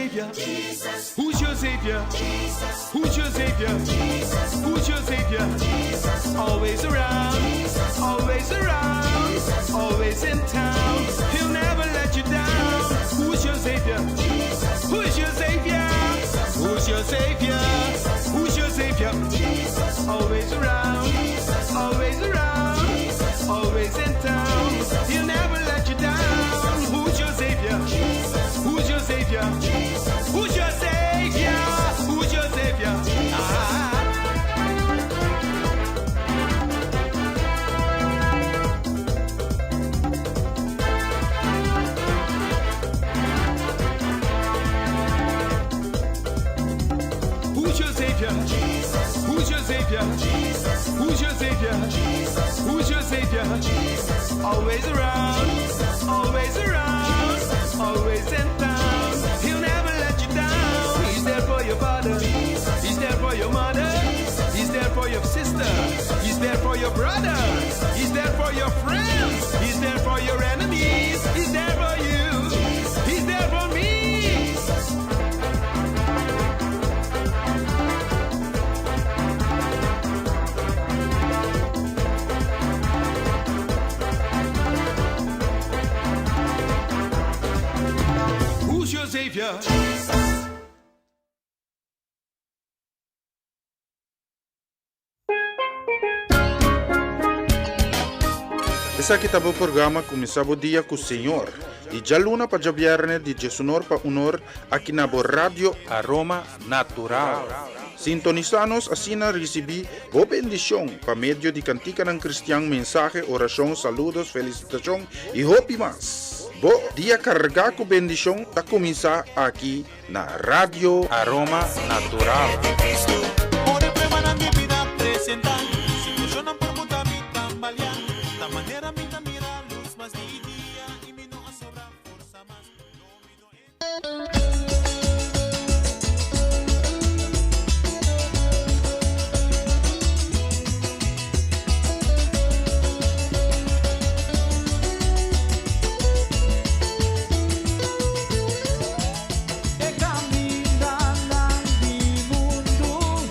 savior? Jesus. Who's your savior? Jesus. Who's your savior? Jesus. Who's your savior? Jesus. Always around. Jesus. Always around. Jesus. Always in town. Jesus. He'll never let you down. Jesus. Who's your savior? Jesus. Who's your savior? Jesus. Who's your savior? Jesus. Who's your savior? Jesus. Always around. Jesus. Always around. Jesus. Always in town. Jesus. He'll never let you down. Jesus. Who's your savior? Jesus. Who's your savior? Jesus. Who's your savior? Jesus. Who's your savior? Jesus. Ah. Who's your savior? Jesus. Who's your savior? Jesus. Who's your savior? Jesus. Who's your savior? Jesus. Always around. Jesus. Always around. Jesus. Always in town. Jesus. He'll never let you down. Jesus. He's there for your father. Jesus. He's there for your mother. Jesus. He's there for your sister. Jesus. He's there for your brother. Jesus. He's there for your friends. Jesus. He's there for your enemies. Jesus. He's there for you. Jesus. He's there for me. Jesus. Who's your savior? Jesus. Esaki ta bo programa Kuminsá Bo Dia ku Señor, di djaluna pa djabièrnè di djesunor pa unor aki na bo Radio Aroma Natural. Sintonisá nos asina risibí bo bendishon pa medio di kantikanan kristian, mensahe, orashon, saludos, felisitashon i hopi mas. Bo dia kargá ku bendishon ta kuminsá aki na Radio Aroma Natural. E kamindanan di mundu.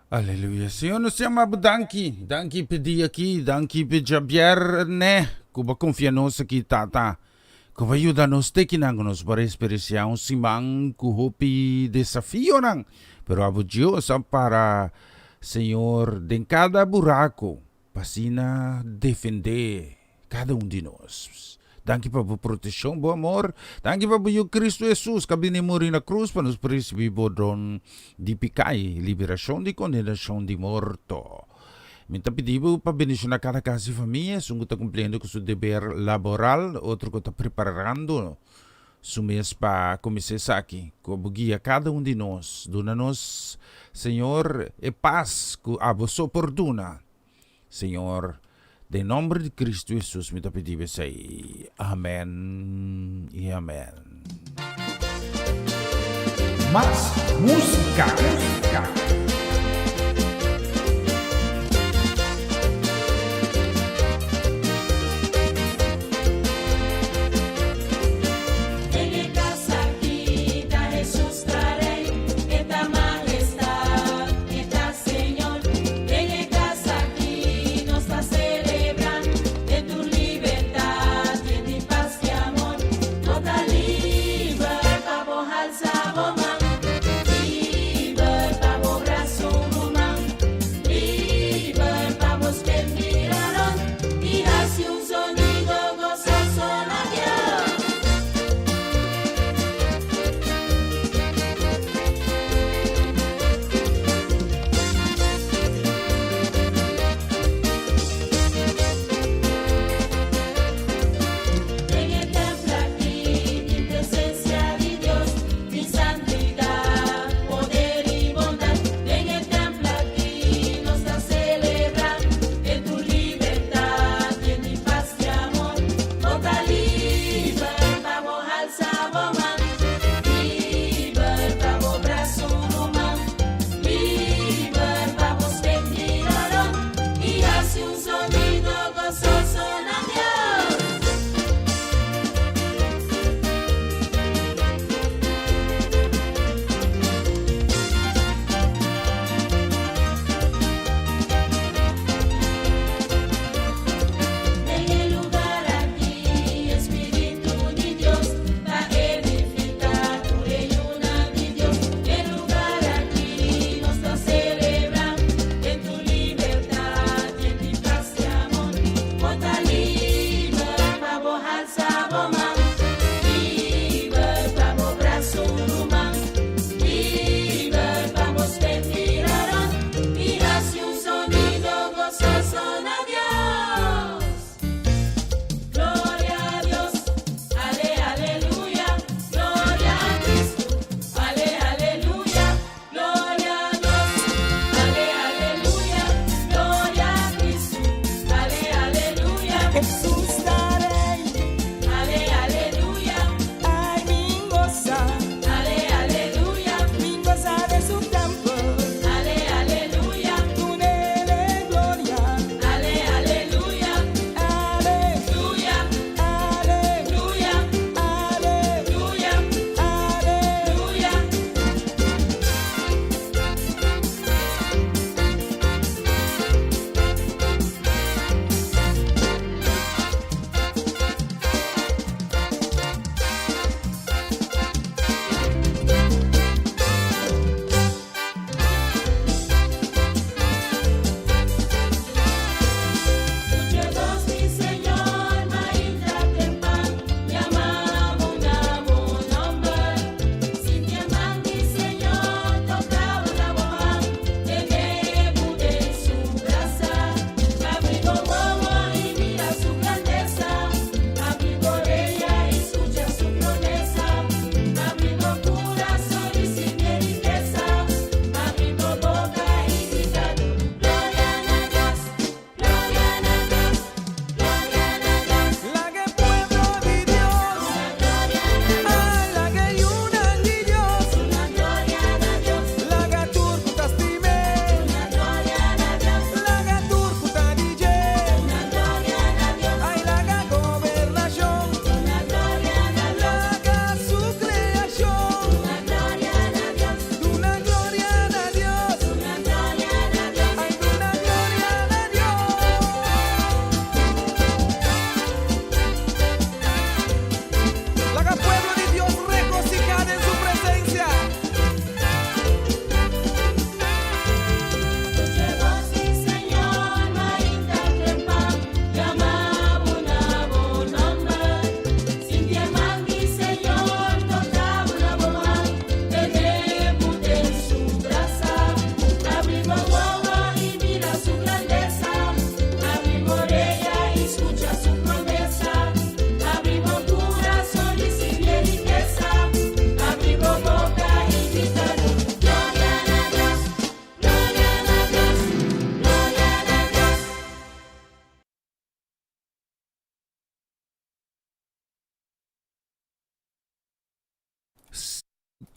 Aleluya. Señor, nos yama bo danki. Danki p'e dia aki, danki p'e djabièrnè ku bo a konfia nos aki, Tata. Ku bo a yuda nos te kinan ku nos por eksperensiá un siman ku hopi desafionan. Pero abo Dios a para, Señor, den kada buraku pa asina defendé kada un di nos. Danki pa bo proteccion, bo amor. Danki pa bo Yu Cristo Jesus cu a bini muri na cruz pa nos por ricibi bo don di pica y liberacion di condenacion di morto. Mi ta pidi bo pa bendiciona cada cas y famia, esun cu ta cumpliendo cu su deber laboral, otro cu ta preparando su mes pa cuminsa esaki. Cu bo guia cada un di nos. Duna nos, Señor, e paz cu abo so por duna. Señor, den nomber di Cristo Jesus mi ta pidi bo esei. Amen y amen. Mas musica. Musica. Den e cas aki ta Jesus ta Rey, E ta Majestad, E ta Señor. Den e cas aki nos ta celebra, den tur libertad, yen di paz y amor. Bo ta liber pa bo halsa bo man, liber pa bo.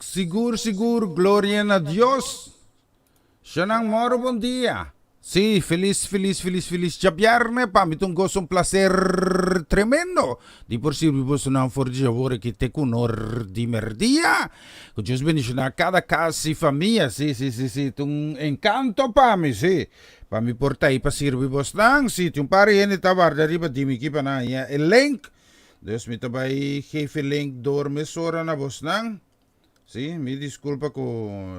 Sigur sigur gloria na Dios. Shanan moro bon dia. Sí, felis felis felis felis djabierne pa mi ta un goso un placer tremendo di por sirbi bosonan for di djawor aki te ku nor di merdia. Ku Dios bendiciona kada kas i famia. Sí sí sí sí ta un encanto pa mi sí pa mi por ta ahi pa sirbi bosnan. Sí tin un par di hende ta warda riba di mi aki pa nan haña e link. Dus mi ta bai geef e link door mesora na bosnan. Sí, mi disculpa cu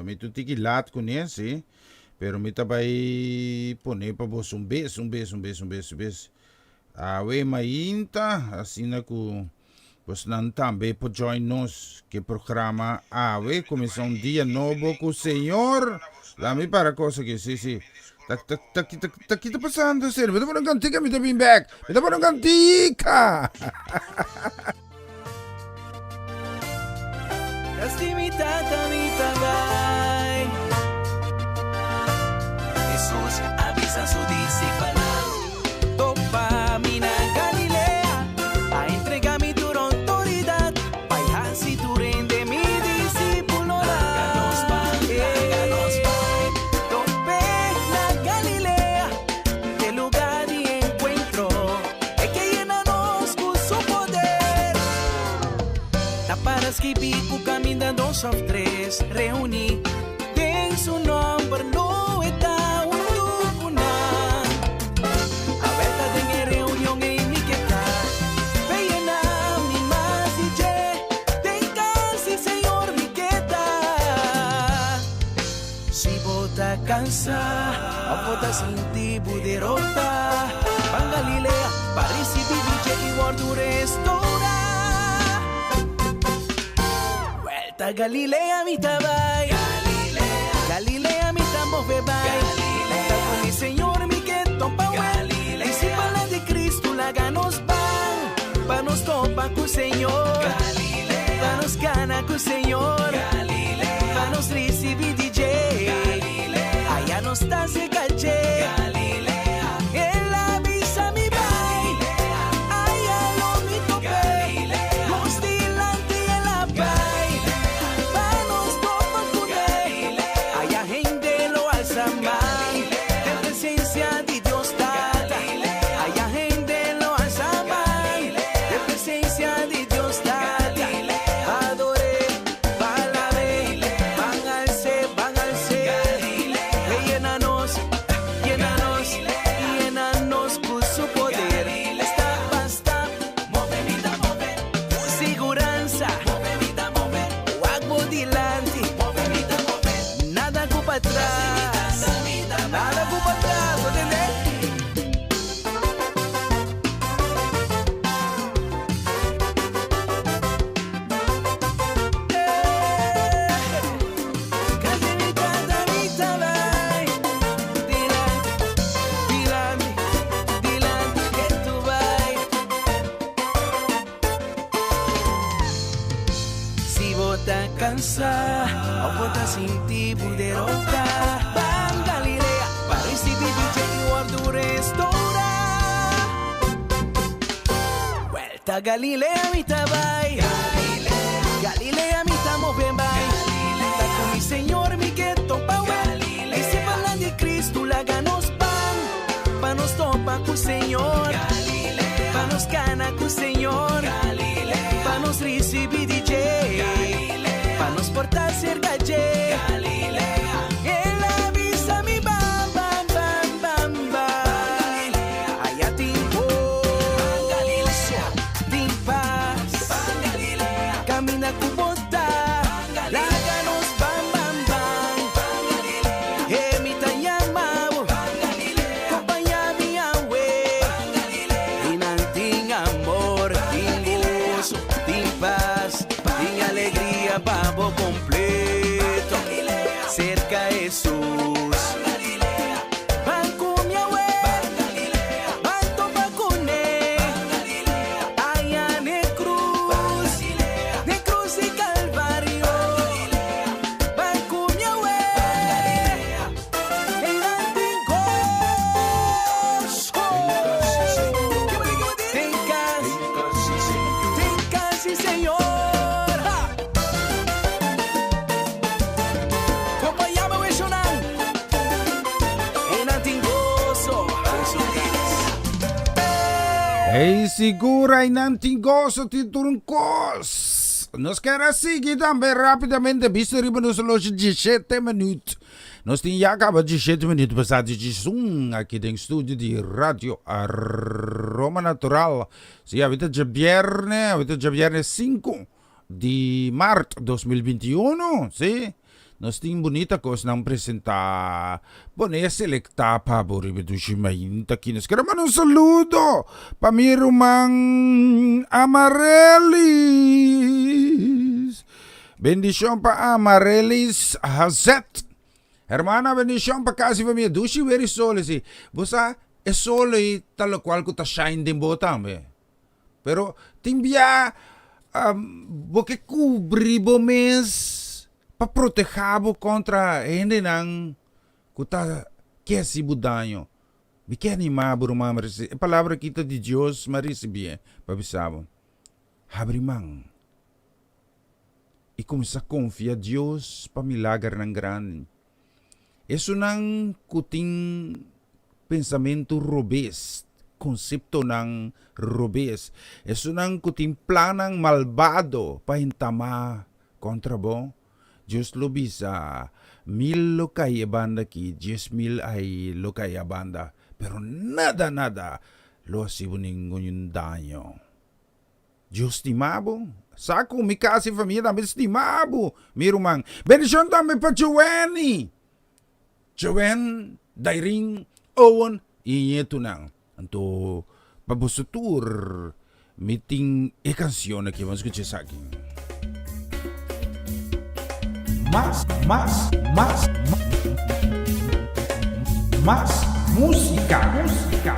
mi ta un tiki laat cune, sí. Pero mi ta bai pone pa bos un bes, un bes, un bes, un bes, un bes. Awe mainta, asina cu bosnan tambe por join nos ke programa awe. Cuminsa un dia nobo cu Señor. Laat mi para cos aki, sí, sí. Ta, ta, ta, ta, ta, ki ta pasando, serio? Mi ta pone un cantica, mi ta bin back. Mi ta pone un cantica. Hesus a bisa su disipelnan, Topa mi na Galilea, a entrega mi tur outoridat, bai hasi tur hende mi disipulonnan. Laga nos bai, laga nos bai, top'é na Galilea, e lugar di enkuentro, e ke yena nos ku su poder. Ta para skibí ku kaminda dos òf tres reuní den su nòmber, lo e ta huntu ku nan. Awel ta den e reunion ei mi ke ta pe yena mi mas di dje, den kas di Señor mi ke ta. Si bo ta kansa òf bo ta sinti bo derota, ban Galilea pa risibí di dje i wòrdu restourá. Wèlta Galilea mi ta bai, Galilea mi ta move bai, Ta ku mi Señor mi ke topa wèl, Disipelnan di Kristu laga nos ban, Pa nos topa ku Señor, Pa nos gana ku Señor. Pa nos ricibi di dje. Aya nos ta cerca dje. El a bisa mi bai. Aya lo mi tope. Nos dilanti el a bai. Pa nos topa cune. Aya hende lo alza man. Den presencia di Dios Tata. Aya hende lo alza man. Den presencia di Dios Tata. Adore. Si bo ta cansa of bo ta sinti bo derota, ban Galilea pa ricibi di dje y wordo restaura. Ta Galilea mi ta bai, Galilea mi ta move bai, Ta ku mi Señor mi ke topa wet, Disipelnan di Cristo laga nos ban, Pa nos topa ku Señor, Pa nos kana ku Señor, Pa nos risibi di dje, Pa nos por ta serka dje. El a bisa mi ban, ban, ban, ban, bai. Aya tin goso, tin pas. Camina cu bo ta, laga nos ban, ban, ban. He mi ta yama bo, compaña mi awe. Y nan tin amor, tin goso, tin pas, tin alegria pa bo completo. Cerca Hesus. Ban ku mi awe, ban topa kuné. Aya n'e krus, n'e krus di Kalvario. Ban ku mi awe, einan tin goso. Den kas, den kas di Señor. Ey sigur aynan tin goso tin tur un kos. Nos ker a sigui tambe rapidamente bisto riba nos horloge 17 minuut. Nos tin ya kaba 17 minuut pasá di 11 aki den studio di Radio Aroma Natural. Si awe ta djabierne, awe ta djabierne 5 di maart 2021, si. Nos tin bunita kosnan presentá. Pone selektá pa bo riba dushi mainta aki. Nos kere manda un saludo pa mi ruman Amarelis. Bendishon pa Amarelis Hazet. Hermana bendishon pa kasi famia. Dushi weri sol esi. Bo sa e sol ei ta lokual ku ta shine den bo tambe. Pero tin bia bo ke kubri bo mes pa protehá bo kontra hendenan ku ta ke hasi bo daño. Mi ke animá bo ruman, mi risibi e palabra aki ta di Dios, mi a risibié pa bisa bo, habri man i kuminsá konfia Dios pa milagernan grandi. Esunnan ku tin pensamentu robes, konseptonan robes, esunnan ku tin plannan malbado pa entamá kontra bo, Dios lo bisa, Mil lo kai e banda aki, 10,000 ai lo kai a banda, pero nada, nada lo hasi bo ningun daño. Dios stima bo. Sa ku mi kas i famia tambe stima bo, mi ruman. Bendishon tambe pa Joanny, Joanne, Dairin, Owen i ñetunan. Anto pa boso tur mi tin e kanshon aki. Ban skucha esaki. Mas, mas, mas, mas músika, músika.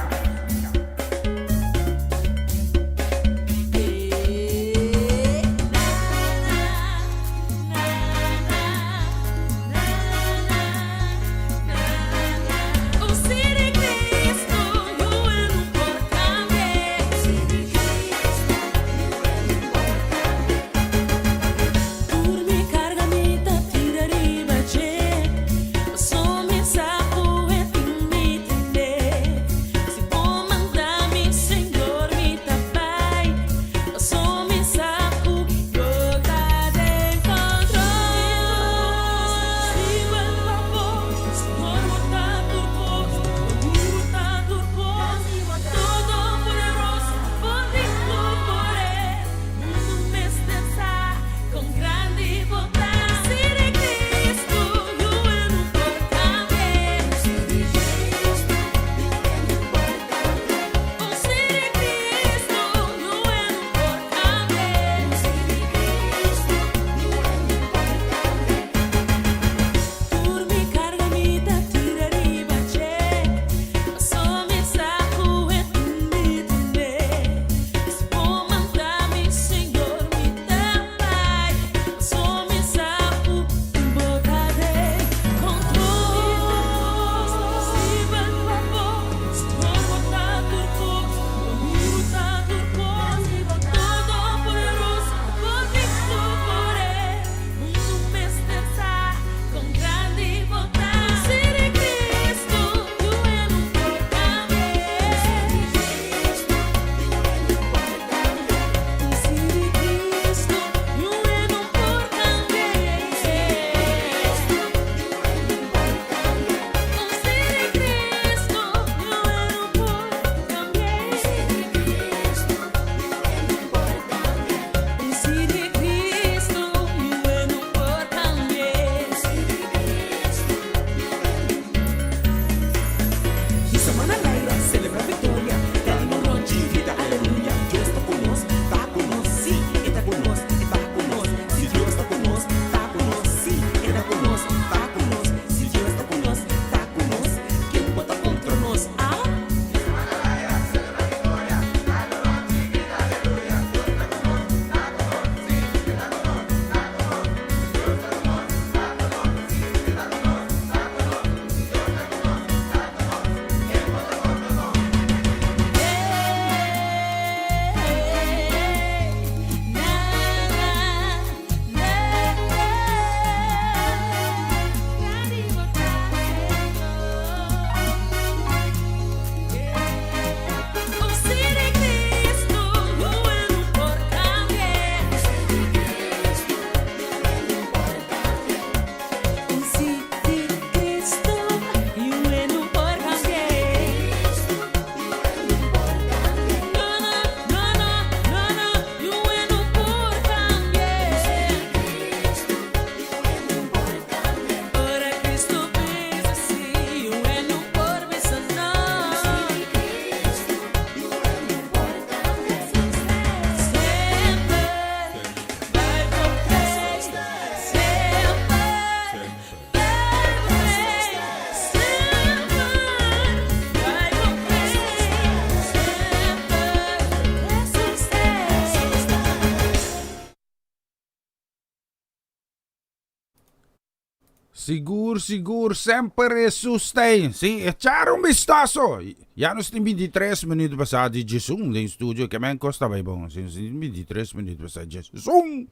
Sigur, sigur, semper Hesus ta ei. Sí, echar un bistaso. Ya nos tin 23 minuut pasá di djesun den studio. Ke men kos ta bai bon. Sí, nos tin 23 minuut pasá di djesun.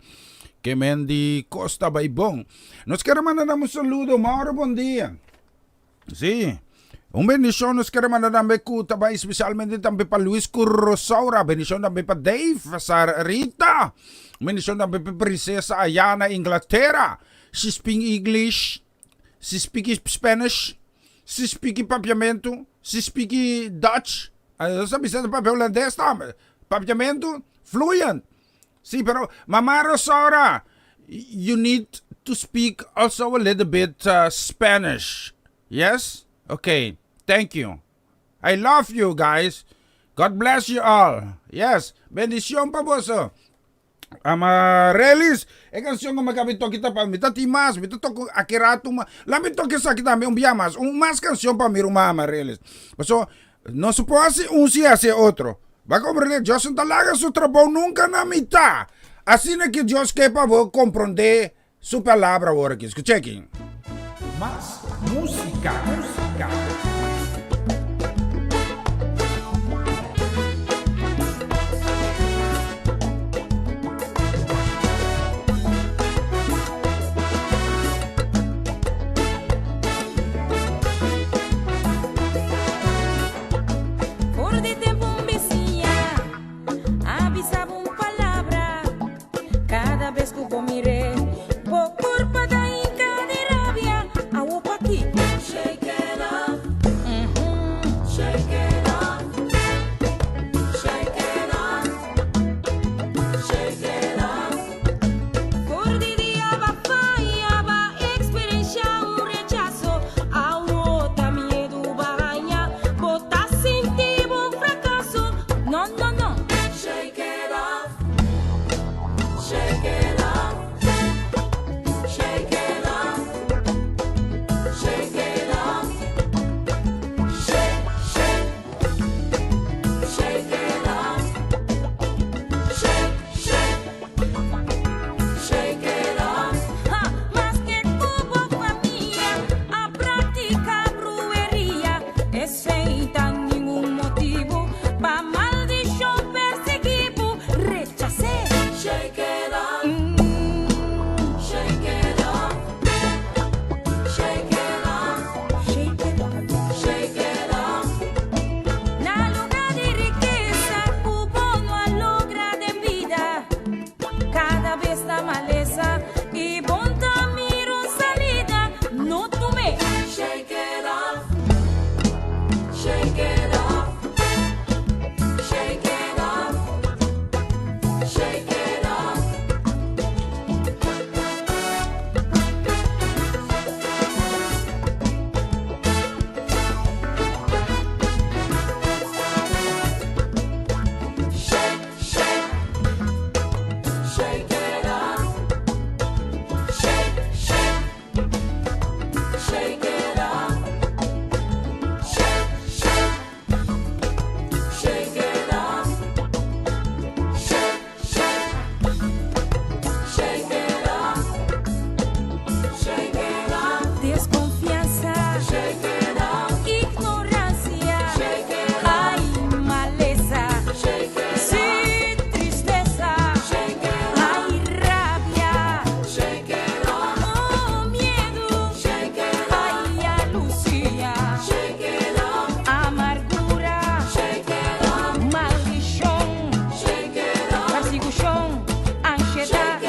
Ke men di kos ta bai bon. Nos kere manda nan un saludo. Mauro, bon dia. Sí. Un bendishon nos kere manda tambe ku ta bai spesialmente tambe pa Luis ku Rosaura. Bendishon tambe pa Dave, Sarita. Un bendishon tambe pa Prinsesa ayá na Inglatera. She speak English, she speak Spanish, she speak Papiamentu, she speak Dutch. Nos ta bisa papia Hulandes tambe. Papiamentu fluent. Sí, pero Mama Rosaura, you need to speak also a little bit Spanish. Yes? Okay, thank you. I love you guys. God bless you all. Yes, bendicion pa boso. Amarelis, e canción ku mi kabi toki ta pa mi ta tin mas, mi ta toka aki rato mas. La mi toki esaki tambe un bia mas, un mas canción pa mi ruman Amarelis. Paso no se por hasi un sin hasi e otro. Bo a comprende? Dios no ta laga su trabou nunca na mitad. Asina ke Dios ke pa bo comprende su palabra awor aki. Escucha aki. Mas música, música. For di tempu un bisiña a bisa bo un palabra. Kada bes ku bo mir'é, bo kurpa ta hinka di rabia. Awo pakiko? Shake it off, shake it off, shake it off, shake it off. For di dia ba faya, ba eksperenshá un rechaso. Awo ta miedu ba haña, bo ta sinti bo un frakaso. No, no, no. Shake it off. Shake it off. Shake it off. Shake it off. Shake, shake. Shake it off. Shake, shake. Shake it off. Ha, maske ku bo famia a praktiká brueria, esei ta ningun motibu pa maldishon persiguí bo. Rechas'é. Shake it off. Shake it off. Shake it off. Shake it off. Shake it off. Na lugá di rikesa ku bo no a logra den bida, kada bes ta malesa i bo no ta mira un salida, no tum'é. Shake it off. Shake it off. Shake it off. Shake it off. Shake, shake. Shake it off. Shake, shake. Shake it off. Shake, shake. Shake it off. Shake, shake. Shake it off. Shake it off. Deskonfiansa. Shake it off. Ignoransia. Shake it off. Ai, malesa. Shake it off. Sí, tristesa. Shake it off. Ai, rabia. Shake it off. Oh, miedu. Shake it off. Ai, yalusia. Shake it off. Amargura. Shake it off. Maldishon. Shake it off. Persekushon. Ansiedat.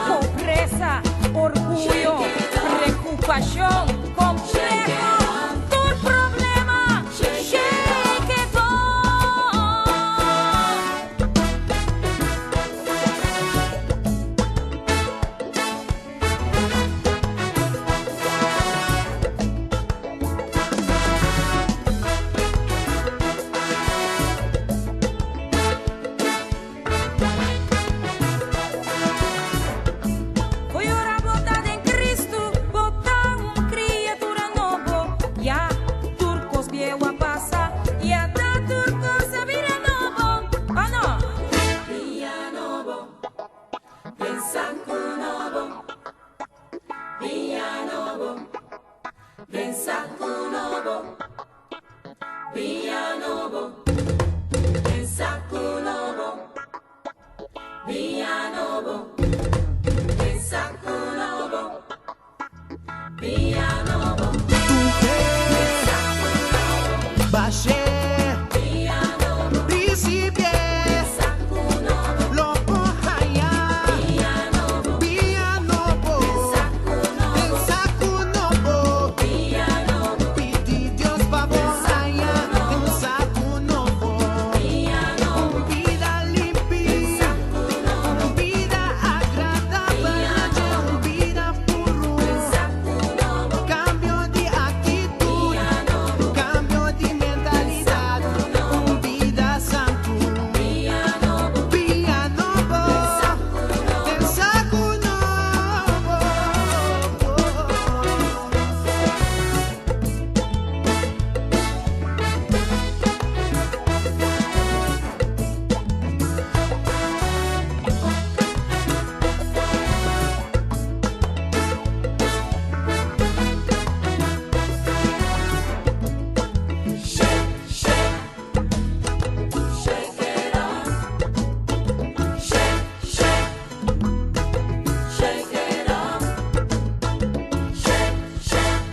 Pobresa. Orguyo. Preokupashon. Kompleho. Tur problema. Shake it off. Fo'i ora bo ta den Cristo, bo ta un kriatura nobo. nobo, den saku nobo, biña nobo, den saku nobo, biña nobo, den saku nobo, biña nobo, den saku nobo, Bashe, biña nobo, recibe, den saku nobo, lo haya, biña nobo, biña nobo, den saku den nobo, saku nobo, biña nobo, pidi Dios pa bo haya, den saku nobo, biña nobo, bida limpi, saku nobo, bida agradabel, bida puru, saku nobo, cambio di actitud, biña nobo, cambio di mentalidad, bida santo. biña nobo, Biña nobo, saku nobo. den saku nobo. Shake, shake, shake it off. Shake, shake, shake it off. Shake, shake,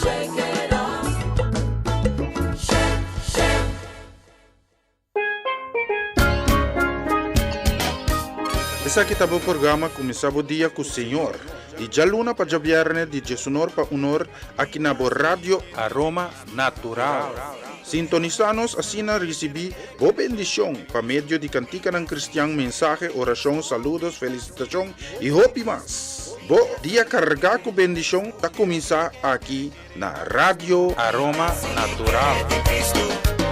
shake it off. Shake, shake. Esaki ta bo programa Kuminsá Bo Dia ku Señor, di djaluna pa djabièrnè di diesunor pa unor aki na bo Radio Aroma Natural. Sintonisá nos asina risibí bo bendishon pa medio di kantikanan kristian, mensahe, orashon, saludos, felisitashon i hopi mas. Bo dia kargá ku bendishon ta kuminsá aki na Radio Aroma Natural.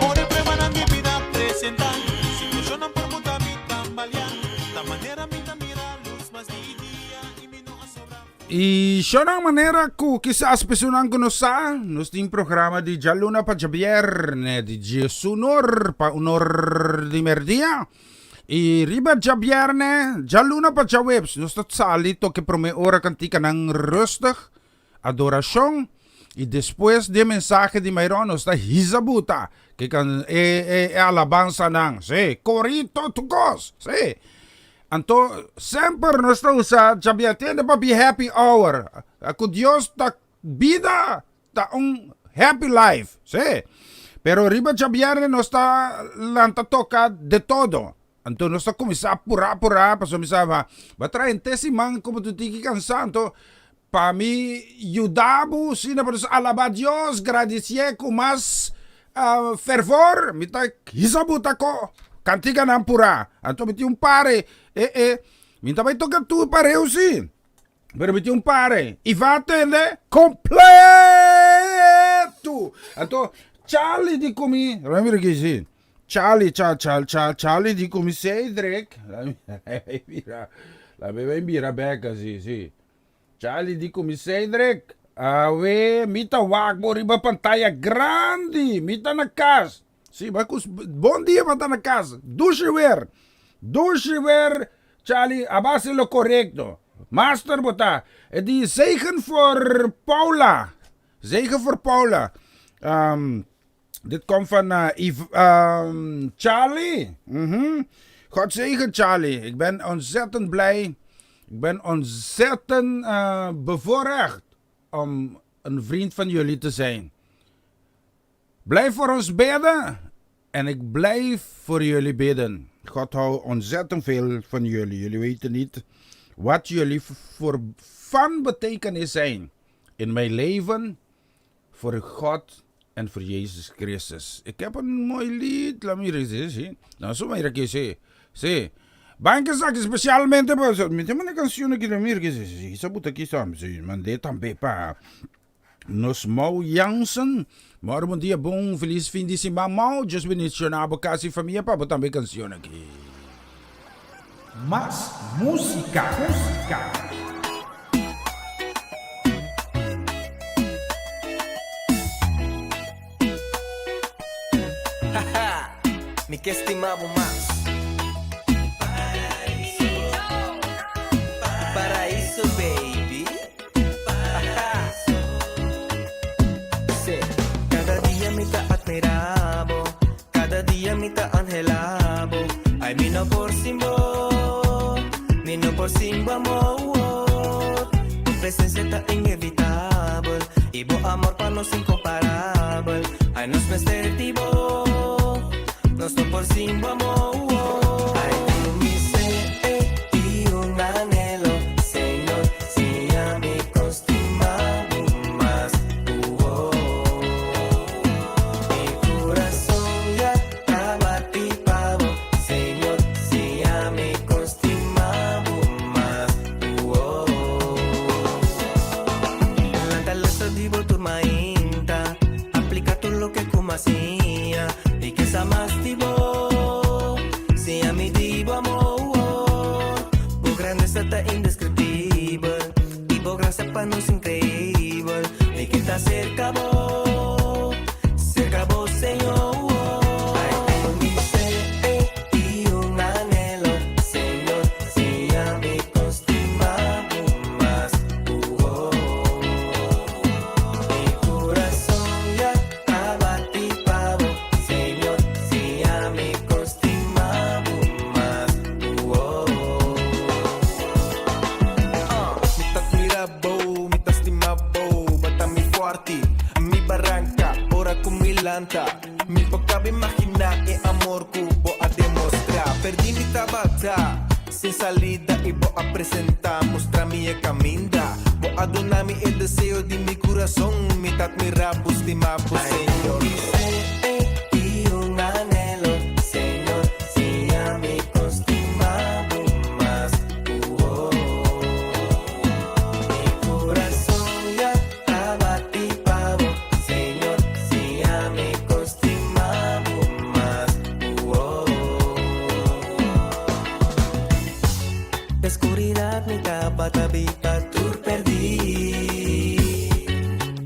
Ora pruebanan di bida presentá, situacionnan por muta mi tambaleá, ta manera mi ta mira luz mas di dia i mi no a sobra. I shownan manera ku kisas personan ku no sa, nos tin programa di djaluna pa djabièrnè, di diesunor pa unor di merdia. I riba djabièrnè, djaluna pa djaweps, nos ta sali toke promé ora kantikanan rustig, Adorashon i despues di e mensahe di Myron nos ta hisa buta ke kan e e e alabansanan, sí, korito tur kos, sí. Anto semper nos ta usa djabia tende pa bi happy hour, ku Dios ta bida ta un happy life, sí. Pero riba djabièrnè nos ta lanta toka de todo. Anto nos ta kuminsá purá purá pasobra mi sa ba traha henter siman komo tu tiki kansá anto Pa mi yuda bo asina pa nos alabá Dios, gradisié ku mas fervor, mi ta hisa bo ta ko kantikanan purá. Anto mi tin un pare, e e, mi ta bai toka tur pareu si, pero mi tin un pare, i va tende kompleto. Anto Charlie di ku mi, mira aki si, Charlie, cha cha cha Charlie di ku mi Cedric, mira, laga mi bira bek asi, si. Charlie di ku mi Cedric, awe mi ta wak bo riba pantaya grandi, mi ta na kas. Si, bai ku bon dia pa ta na kas. Dushi wer, dushi wer Charlie, a base lo korekto. Master bo ta. E di zegen voor Paula, zegen voor Paula. Dit komt van Charlie. God zegen Charlie. Ik ben ontzettend blij. Ik ben ontzettend bevoorrecht om een vriend van jullie te zijn. Blijf voor ons bidden en ik blijf voor jullie bidden. God houdt ontzettend veel van jullie. Jullie weten niet wat jullie voor van betekenis zijn in mijn leven, voor God en voor Jezus Christus. Ik heb een mooi lied, laat me eens zien. Nou, zo maar ik zie. Sí. Banke sa especialmente pa mi tem una canción aquí de mir que se sa buta aquí sa sí, mandé tambe pa nos Mau Jansen. Moro bom dia, bom feliz fim de semana Mau. Just bendicionado casa e família pa tambe canción aqui. Mas música, música. Mi ke stima bo mas. Paraíso, baby. presencia ta inevitabel Y bo amor pa nos incomparabel Ay nos mester di bo Nos no por sin bo amor Ay den mi ser tin un anhelo Señor siña mi con stima bo mas Mi corazon ya ta bati pa bo Señor siña mi con stima bo mas Lanta lesa di bo tur mainta Aplica tur loke cu m'a siña Mi ke sa mas di bo Siña mi di bo amor Bo grandeza ta indescriptibel Y bo gracia pa nos increibel Mi ke ta cerca bo Cerca bo Señor Ay den mi ser tin un anhelo Señor siña mi con stima bo mas Mi corazon ya ta bati pa bo Señor siña mi con stima bo mas Mi ta admira bo, mi ta stima bo, bo ta mi forte, mi baranca, ora cu mi lanta. Mi por caba imagina e amor cu bo a demostra. Perdi mi tabata, sin salida y bo a presenta, mustra mi e caminda. Bo a duna mi e deseo di mi curason, mi ta admira bo, stima bo, Señor. Tin un anhelo, Señor, siña mi con stima bo mas. Mi corazon ya ta bati pa bo, Señor, siña mi con stima bo mas. Den scuridad mi tabata biba tur perdi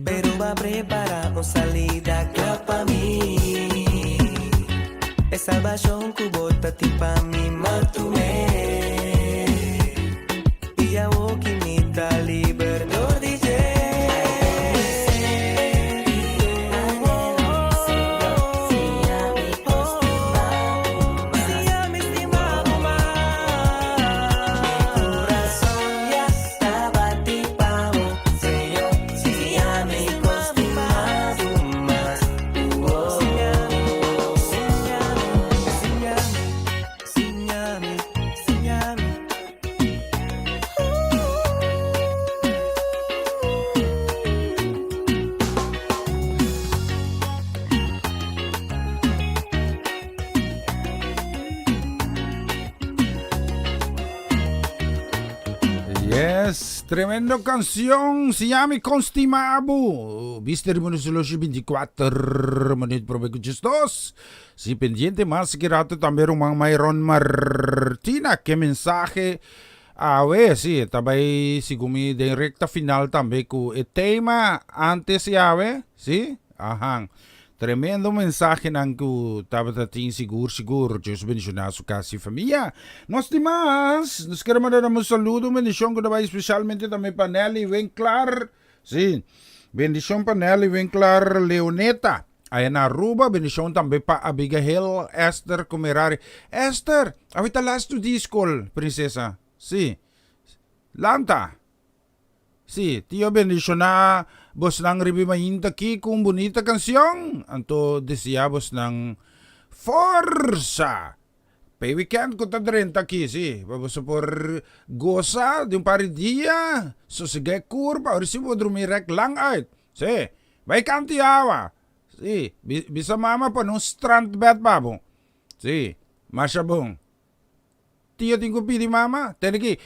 Pero b'a prepara un salida cla pa mi E salvacion cu bo tatin pa mi m'a tum'e Y awor cu mi ta liber dor di dje Señor, siña mi con stima bo mas Siña mi stima bo mas Mi corazon ya ta bati pa bo Señor, siña mi con stima bo mas Siña mi, siña mi, siña mi, siña mi, siña mi. Yes, tremendo cancion. Siña mi con stima bo. Bista riba nos reloj 24 minuut prome cu 12. Si pendiente mas ki rato tambe ruman Myron Martina. Ke mensahe awe. Si, ta bay segun mi den recta final tambe cu e tema antes y awe. Si, ahan. Tremendo mensahenan cu tabata tin sigur sigur. Dios bendiciona su casa y famia. Nos tin mas. Nos quiere mandar un saludo, un bendicion cu ta bay especialmente tambe pa Nelly Winklar. Si, bendicion pa Nelly Winklar Leoneta. Aya na Aruba, bendicion tambe pa Abigail Esther cu Merari. Esther, awe ta laatste dia school, princesa. Si, lanta. Sí, Tio bendiciona bosnan riba e mainta aki cu un bunita cancion. Anto desea bosnan forsa pa e weekend cu ta drenta aki, sí, pa boso por gosa di un par di dia, sosega e curpa, ora si bo drumi rek lang uit. Sí, bay canti awa. Sí, bisa mama pone un strandbed pa bo. Sí, masha bon. Tio tin ku pidi mama. Tene ki,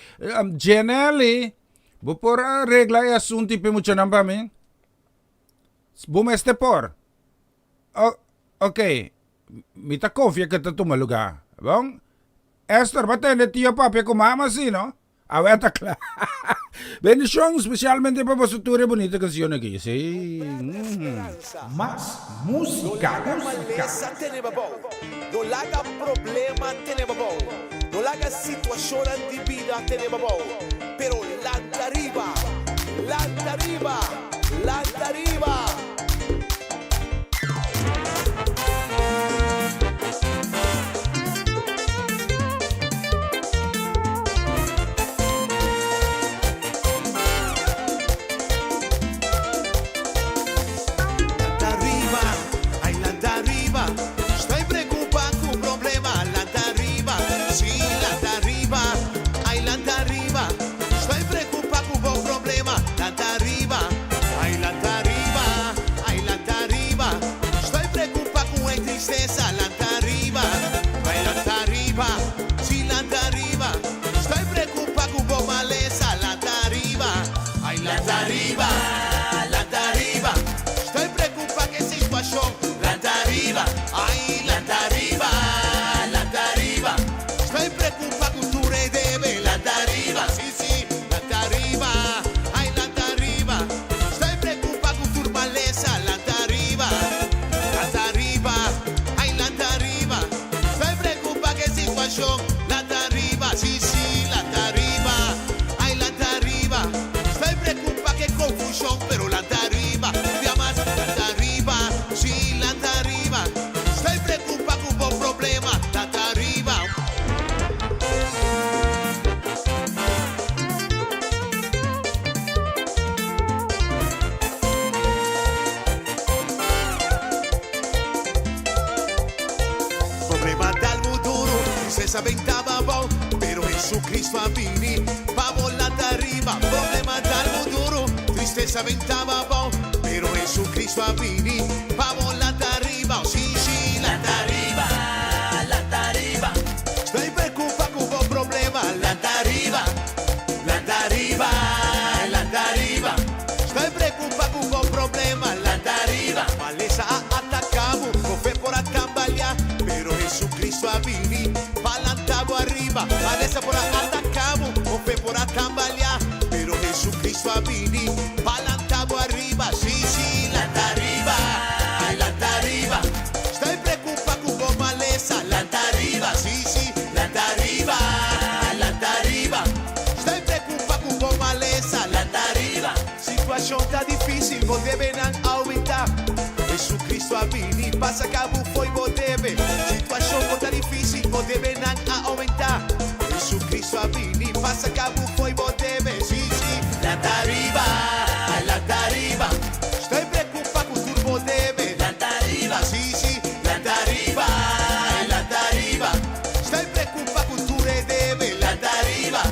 Jenelly, bo por regla e asuntu i p'e muchanan pa mi? Bo mester por. O, ok, mi ta konfia ku e ta tuma lugá. Bon, Esther, bo a tende tio papia ku mama si, no? Awe ta kla. Bendishon spesialmente pa boso tur e bunita kanshon aki. Si. Mas músika. No laga malesa tene bo abou. No laga problema tene bo abou. No laga situashonnan di bida tene bo abou. Pero lanta riba! Lanta riba! Lanta riba! Lanta riba, lanta riba. Stòi preokupá ku e situashon. Lanta riba, ai, lanta riba, lanta riba. Stòi preokupá ku tur e debe. Lanta riba, sí, sí, lanta riba, ai, lanta riba. Stòi preokupá ku tur malesa. Lanta riba, lanta riba, ai, lanta riba. Stòi preokupá ku e situashon. Lanta riba, sí, sí, lanta riba, ai, lanta riba. Stòi preokupá ku e konfushon, pero lanta riba, un dia mas, lanta riba, sí, lanta riba. Stòi preokupá ku bo problema, lanta riba. Problema ta algu duru, tristesa ben taba abou, pero Jesucristo a bini pa bo lanta riba. Problema ta algu duru, tristesa ben taba abou, pero Jesucristo a bini pa bo lanta riba. Oh, sí, sí, lanta riba, lanta riba. Stoi preocupa cu bo problema, lanta riba, lanta riba, lanta riba. Stoi preocupa cu bo problema, lanta riba. Malesa a ataca bo, bo fe por a tambaleá, pero Jesucristo a bini pa lanta bo ariba. Malesa por a ataca bo, bo fe por a tambaleá, pero Jesucristo a bini pa lanta bo ariba. Sí, sí, lanta riba, ay, lanta riba. Stoi preocupa cu bo malesa, lanta riba. Sí, sí, lanta riba, lanta riba. Stoi preocupa cu bo malesa, lanta riba. Situacion ta dificil, bo debenan aumenta. Jesucristo a bini pa saca bo fo'i bo debe. Situacion bo ta dificil, bo debenan a aumenta. Jesucristo a bini pa saca bo fo'i bo debe. Sí, sí, lanta riba, lanta riba. Stoi preocupa cu tur bo debe. Lanta riba, sí, sí, lanta riba, lanta riba. Stoi preocupa cu tur e debe. Lanta riba.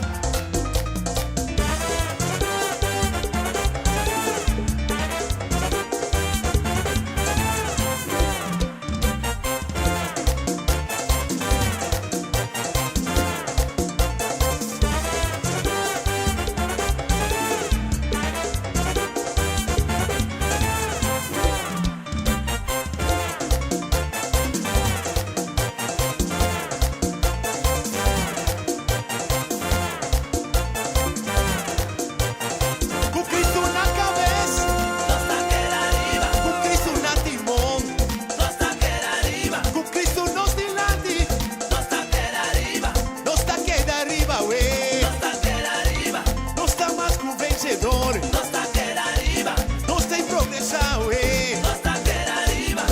Ku Cristo na kabes, nos ta keda riba. Ku Cristo na timon, nos ta keda riba. Ku Cristo nos dilanti, nos ta keda riba. Nos ta keda riba, we. Nos ta keda riba. Nos ta mas ku vensedor, nos ta keda riba. Nos ta progresá, we. Nos ta keda riba.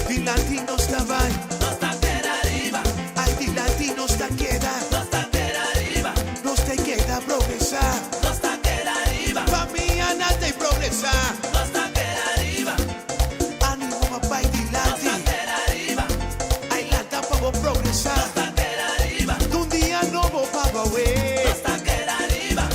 Dilanti nos ta bai, nos ta keda riba. Ay, dilanti nos ta keda, nos ta keda riba. Nos ta keda progresá. Nos ta keda riba. Famianan ta progresá. Nos ta keda riba. Ánimo pa bai dilanti. Nos ta keda riba. Ay lanta pa bo progresá. Nos ta keda riba. Un dia nobo pa bo awe. Nos ta keda riba.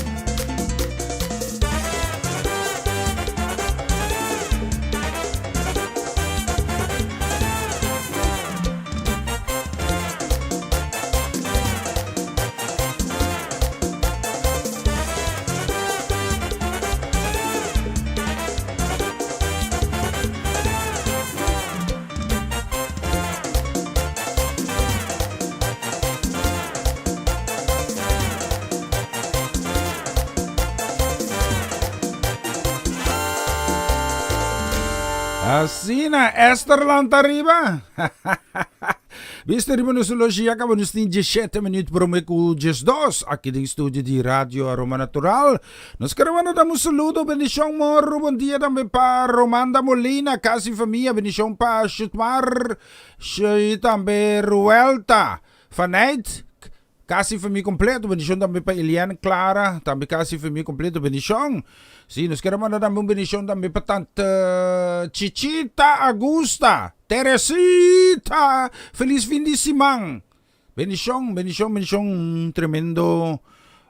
Asina, Esther lanta riba. Bista riba nos loshi ya caba nos tin 17 minuut prome cu 12 aki den studio di Radio Aroma Natural. Nos kere manda dam un saludo, bendicion morro, bon dia tambe pa Romanda Molina, casi familia, bendicion pa Shutmar y tambe Ruelta Faneit, casi familia completo, bendicion tambe pa Eliane Clara, tambe casi familia completo, bendicion. Si, nos kere manda tambe un bendicion tambe pa tante Chichita Augusta. Teresita! Feliz fin di siman! Bendicion, bendicion, bendicion, un tremendo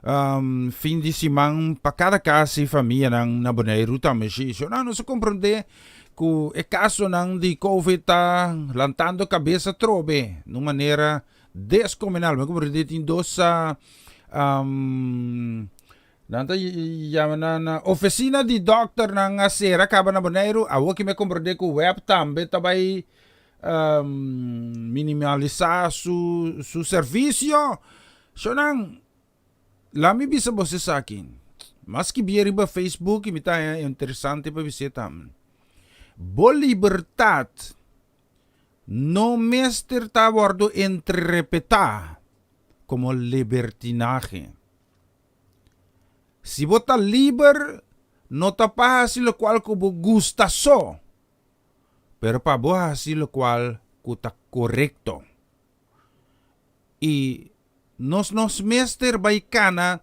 um, fin di siman pa cada cas y famianan na Boneiru tambe. Si, si no, nos a comprende cu e casonan di COVID ta lantando cabeza trobe, na un manera descomunal. Mi comprende tin dos um, Nan ta yama nan ofisina di dòkternan a sera kaba na Boneiru. Awor ki mi a komprendé ku web tambe ta bai minimalisá su su servisio. Shownan, laat mi bisa boso esaki. Mas ki bia riba Facebook i mi ta haña interesante pa bis'é tambe. Bo libertat no mester ta wòrdu entrepetá komo libertinahe. Si bo ta liber, no ta pa hasi lokual ku bo gusta so, pero pa bo hasi lokual ku ta korekto. I nos nos mester bai kana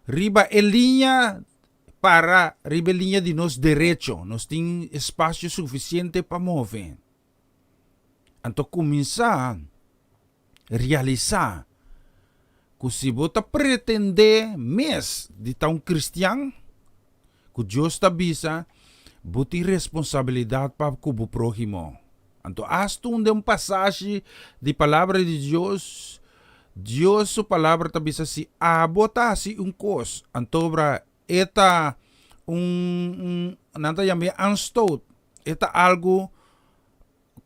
riba e liña para riba e liña di nos derecho. Nos tin espasio sufisiente pa move. Anto kuminsá realisá ku si bo ta pretendé mes di ta un kristian, ku Dios ta bisa, bo tin responsabilidat pa ku bo próhimo. Anto asta un den un pasashi di Palabra di Dios, Dios su Palabra ta bisa si abo ta hasi un kos, antobra e ta un, un nan ta yam'é aanstoot, e ta algu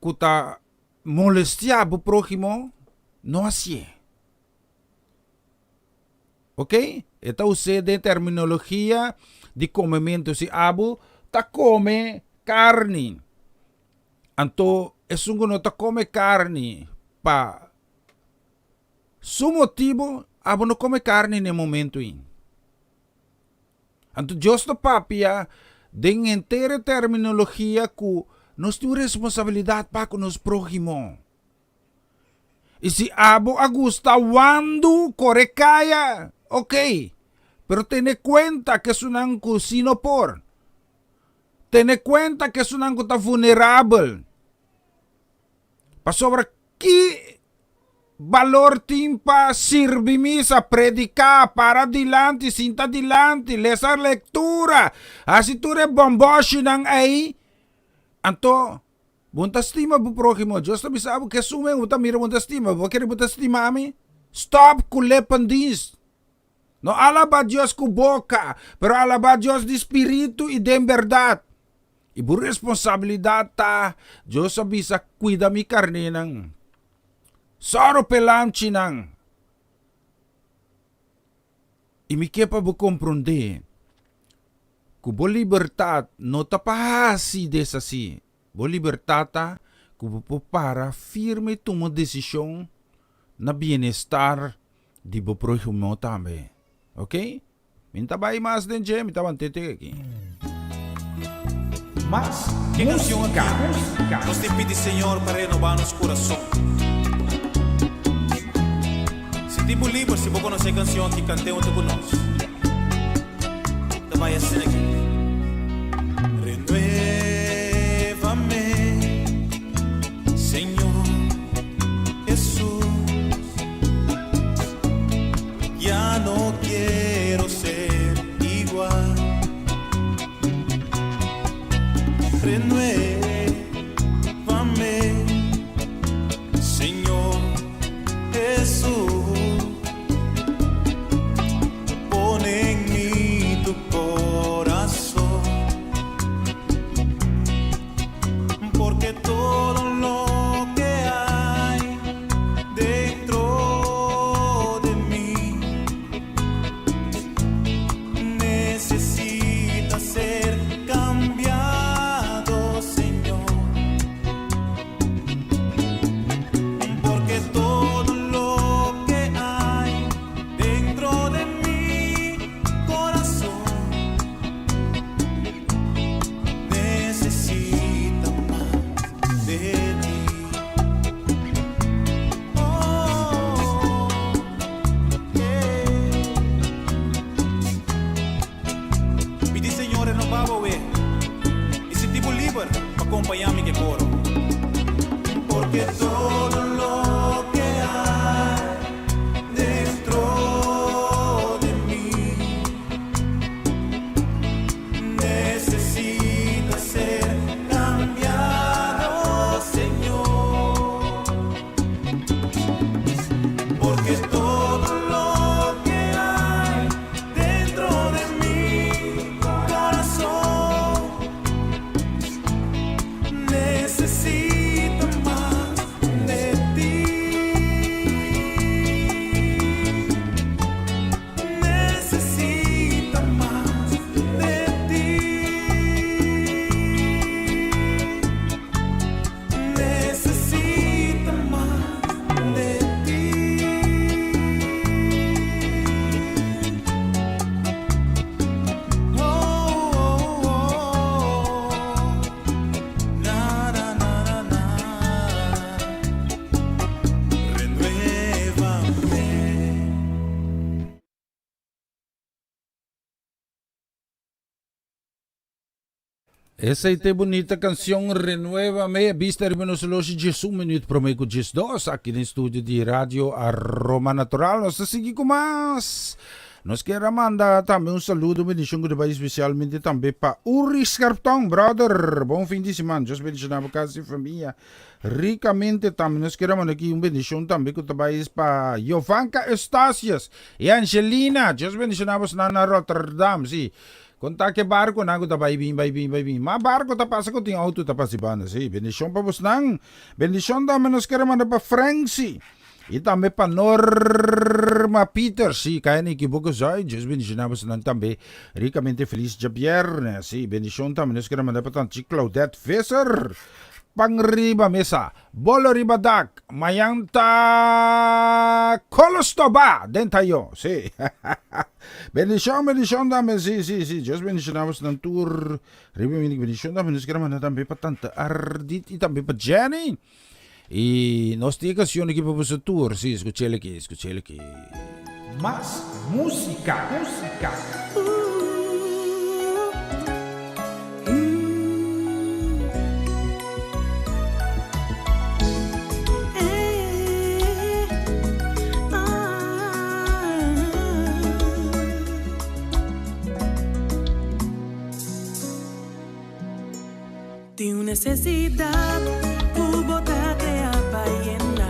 ku ta molestiá bo próhimo, no hasié. Ok? E ta us'é den terminologia di komementu. Si abo ta kome karni, anto esun ku no ta kome karni pa su motibu, abo no kome karni na e momentu ei. Anto Dios ta papia den henter e terminologia ku nos tin un responsabilidat pa ku nos próhimo. I si abo a gusta wandu kore kaya, ok, pero tene kuenta ku esunnan ku si no por. Tene kuenta ku esunnan ku ta vulnerabel. Pasobra ki balor tin pa sirbi misa, prediká, para dilanti, sinta dilanti, lesa lektura, hasi tur e bòmbòshinan ei? Anto, bo no ta stima bo próhimo. Dios ta bisa bo, Kesun men bo ta mira bo no ta stima, bo kere bo ta stima mi? Stòp ku lependienst. No alabá Dios ku boka, pero alabá Dios di spiritu i den bèrdat. I bo responsabilidat ta, Dios a bisa, kuida mi karnénan. Sòru p'e lamchinan. I mi ke pa bo komprondé ku bo libertat no ta pa hasi desasí. Bo libertat ta ku bo por para firme i tuma desishon na bienestar di bo próhimo tambe. Ok? Mi no ta bai mas den dje, mi ta want'é te aki. Mas Ke canción música. aki nos tin pidi Señor pa renoba nos curason. Sinti bo liber si bo conoce e cancion aki cant'é hunto cu nos. Ta bai asina aki. Renuévame, Señor Jesús. Ya no quiero ser igual. Renuévame, Señor Jesús. Pon en mí tu corazón, porque todo lo que hay dentro de mí necesita ser cambiado, Señor. Porque todo lo que hay dentro de mi corazón necesita más de ti. Oh, yeah. Pidi Señor renobá bo we i sinti bo liber pa kompañá mi ku e koro. Porque todo lo que hay dentro de mí necesita ser cambiado, Señor. Porque todo lo que hay dentro Esei ta e bunita cancion Renuévame, bista riba nos loshi 11 minuut prome cu 12 aki den studio di Radio Aroma Natural. Nos ta sigui cu mas. Nos kier a manda tambe un saludo, un bendicion cu ta bay especialmente tambe pa Uri Scherptong, brother. Bon fin di siman. Dios bendiciona bo casa y famia ricamente tambe. Nos kier a manda aki un bendicion tambe cu ta bay pa Jovanka Eustatius y Angelina. Dios bendiciona bosnan na Rotterdam. Si. Kon ta ke barkonan ku ta bai bin, bai bin, bai bin? Ma barko ta pasa ku tin outo ta pasa banda. Sí, bendishon pa bosnan. Bendishon tambe nos kere manda pa Francy i tambe pa Norma Peters. Sí, kaya ni ekiboke zòi. Dios bendishoná bosnan tambe rikamente. Felis djabièrnè. Sí, bendishon tambe nos kere manda pa tanchi Claudette Visser. Pan riba mesa. Bolo riba dak, mañan ta kolostoba den tayo, si. Bendishon, bendishon tambe, si, si, si. Dios bendishoná bosnan tur. Riba mi bendishon tambe nos kier manda tambe pa tante Ardit i tambe pa Jenny. I nos tin e kanshon aki pa boso tur, si, skuch'el aki, skuch'el aki. Mas músika, músika. Tin un nesesidat ku bo ta krea pa yena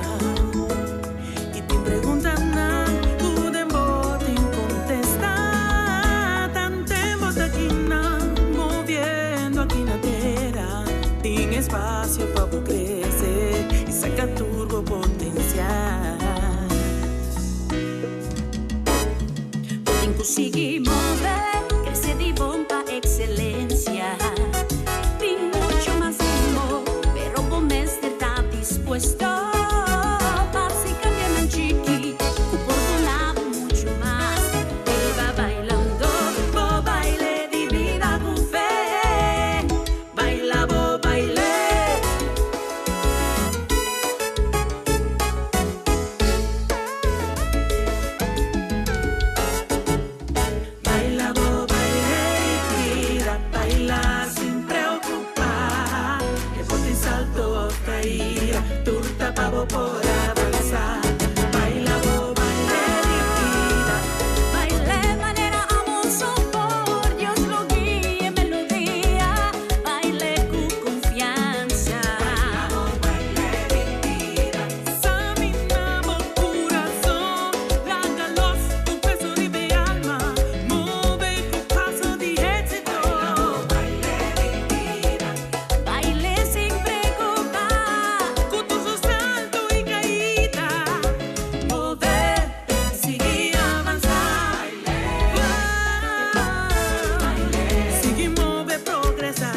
i tin preguntanan ku den bo tin kontestá. Tanten bo ta kinan moviendo aki na tera, tin espasio pa bo krese i saka tur bo potensial. Bo tin ku sigui move, krese di bon pa ekselensia. Tin muchu mas mihó, pero bo mester ta dispuesto pa hasi kambionan chiki ku por duna bo muchu mas. Biba bailando bo baile di bida ku fe. Baila bo baile. Baila bo baile di bida, baila sin preocupa. E por tin salto of caida, tur ta pa bo por avansa. Baila bo baile di bida. Baile manera amo so por Dios lo guia e melodia. Baile cu confiansa. Baila bo baile di bida. Samina bo kurason, laga los tur peso riba e alma, move ku paso di éksito. Baile di bida. Baile sin preokupá. Ku tur su salto i kaida. Move, sigui avansá. Sigui move, progresá.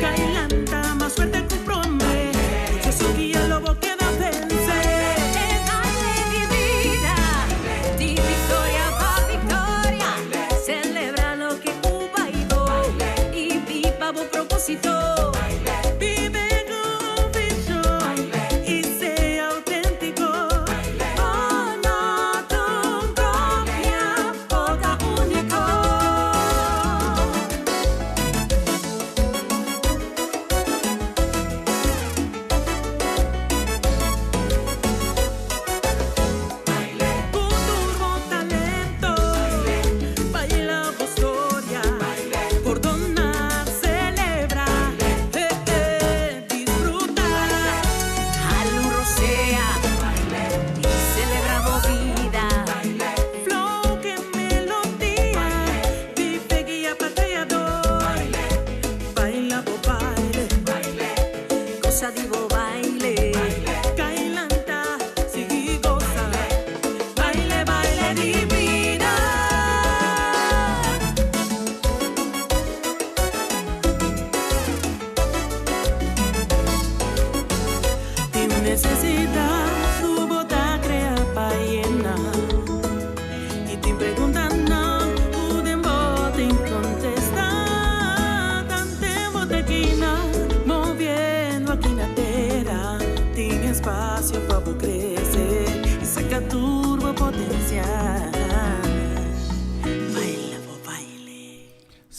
Kai lanta mas fuerte ku promé. Ku Jesu guia lo bo keda vensé. E baile di bida, di viktoria pa viktoria. Selebrá loke ku bai bo i biba bo propósito. Bibe ku un vishon i sea outéntiko. Bo no ta un kopia, bo ta úniko. Ku tur bo talento, baila bo storia, pordoná, selebrá, disfrutá. Hala un rosea i selebrá bo bida. Flow ku melodia, Vive guia pa Creador. Baila bo baile. Gosa di bo baile. Kai lanta, sigui gosa. Baile, baile di bida. Tin un nesesidat ku bo ta krea pa yena. I tin preguntanan ku den bo tin kontestá. Tanten bo ta kina, moviendo aki na tera.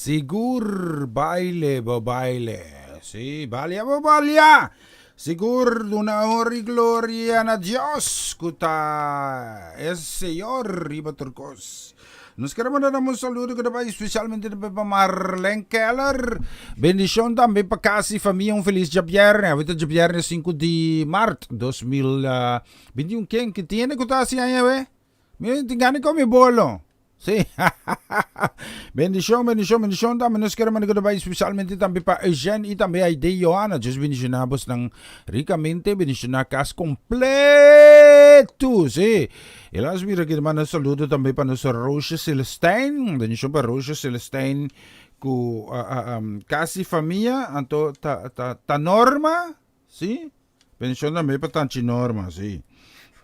Sigur baile bo baile. Si, balia bo balia. Sigur duna honra y gloria na Dios cu ta e Señor riba tur cos. Nos quiere mandar un saludo que ta bai especialmente tambe pa Marlene Keller. Bendicion tambe pa casa y famia. Un feliz djabierne. Awe ta djabierne 5 di maart 2021. Ken ki tiene cu ta haci aña awe? Mi tin gana di come bolo. Sí. Bendicion, bendicion, bendicion tambe nos quiere manda goodbye especialmente tambe pa Eugene y tambe Aide Johanna. Dios bendiciona bosnan ricamente, bendiciona cas completo. Sí. Y las mira que manda saludo tambe pa nos Roosje Celestijn. Bendicion pa Roosje Celestijn cu uh, uh, um, casi familia. Anto ta, ta, ta Norma. Sí. Bendicion tambe pa Tanchi Norma, sí.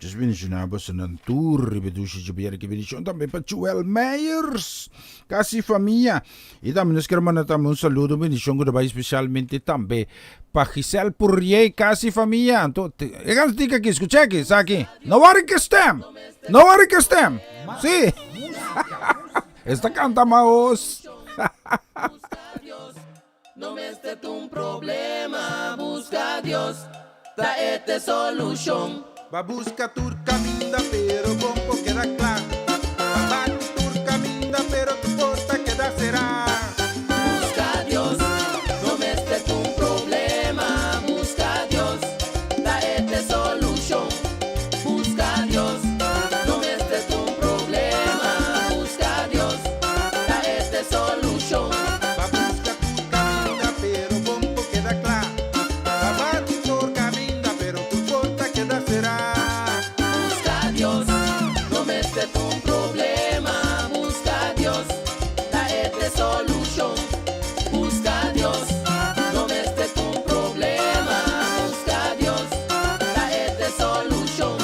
Dios bendiciona bosonan tur riba dushi djabier aki. Bendicion tambe pa Joel Meyers, casi famia. Y tambe nos quier manda tambe un saludo, bendicion cu ta bay especialmente tambe pa Giselle Pourier, casi famia. Anto, e cantica aki, scucha aki, sa aki. No worry que stem, no worry que stem. Sí. Esta canta maos. No mester ta un problema, busca Dios, ta e t'e solucion. Ba busca tur caminda pero bon por keda cla. Ba bati tur caminda pero tur porta keda cera. Busca Dios, no mester ta un problema, busca Dios, ta e t'e solucion. Busca Dios, no mester ta un problema, busca Dios, ta e t'e solucion. Ba busca tur caminda pero bon por keda cla. Ba bati tur caminda pero tur porta keda cera. Busca Dios, no mester ta un problema. Busca Dios, ta e t'e solucion. Busca Dios, no mester ta un problema. Busca Dios, ta e t'e solucion.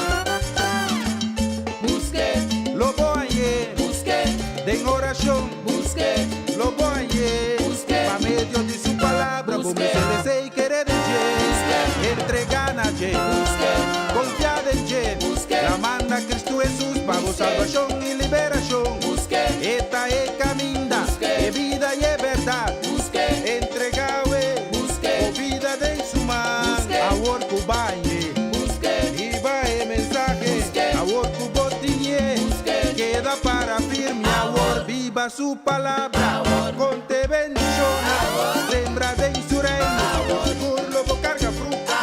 Busque. Lo bo hañ'é. Busque. Den oracion. Buske. Lo bo hañ'é. Buske. Pa medio di su palabra bo mester desea i kere den dje. Buske. Entregá na dje. Buske. Konfiá den dje. Buske. La manda Cristo Hesus pa bo salbashon i liberashon. Buske. E ta e kaminda. Buske. E bida i e bèrdat. Buske. Entregá awe. Buske. Bo bida den su man. Buske. Awor ku bo hañ'é. Buske. Hiba e mensahe. Buske. Awor ku bo tin'é. Buske. Keda para firme awor. Biba su palabra. Con te bendiciona. Sembra den su reino. Sigur lo bo carga fruta.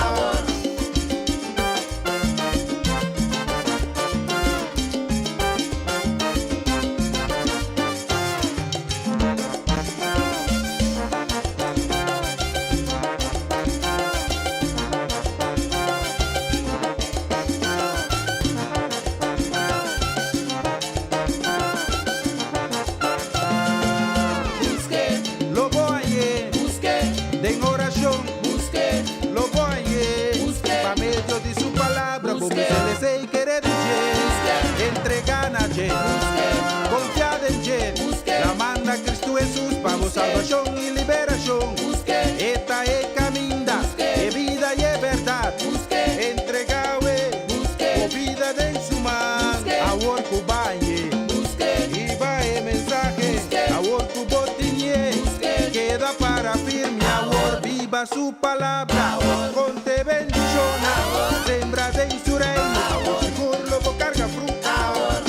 Buske. Lo bo hañ'é. Buske. Den orashon. Buske. Lo bo hañ'é. Buske. Pa medio di su palabra bo Buske. mester desea i kere di dje. Buske. Entregá na dje. Buske. Konfiá den dje. Buske. La manda Cristo Hesus pa bo Buske. salbashon i liberashon. Buske. E ta e kaminda, Buske. e bida i e bèrdat. Buske. Entregá awe. Buske. Bo bida den su man. Buske. Awor ku bo hañ'é. Buske. Hiba e mensahe. Buske. Awor ku bo tin'é. Buske. Keda para firme awor. Biba su palabra. Awor. Kon te bendiciona. Awor. Sembra den su reino. Awor. Sigur lo bo carga fruta. Awor.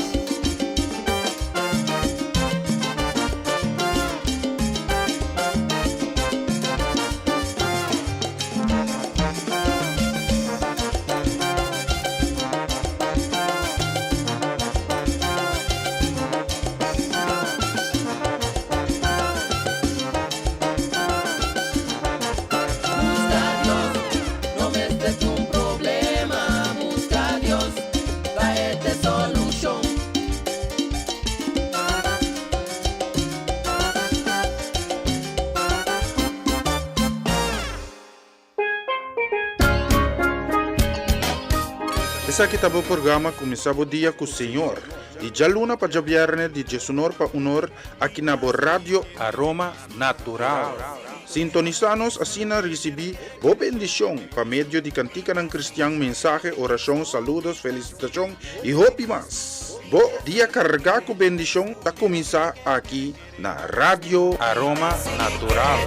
Busca Dios, no mester ta un problema. Busca Dios, ta e t'e solucion. Esaki ta bo programa Kuminsá bo dia ku Señor, di djaluna pa djabièrnè di diesunor pa unor aki na bo Radio Aroma Natural. Sintonisá nos asina risibí bo bendishon pa medio di kantikanan kristian, mensahe, orashon, saludos, felisitashon i hopi mas. Bo dia kargá ku bendishon ta kuminsá aki na Radio Aroma Natural.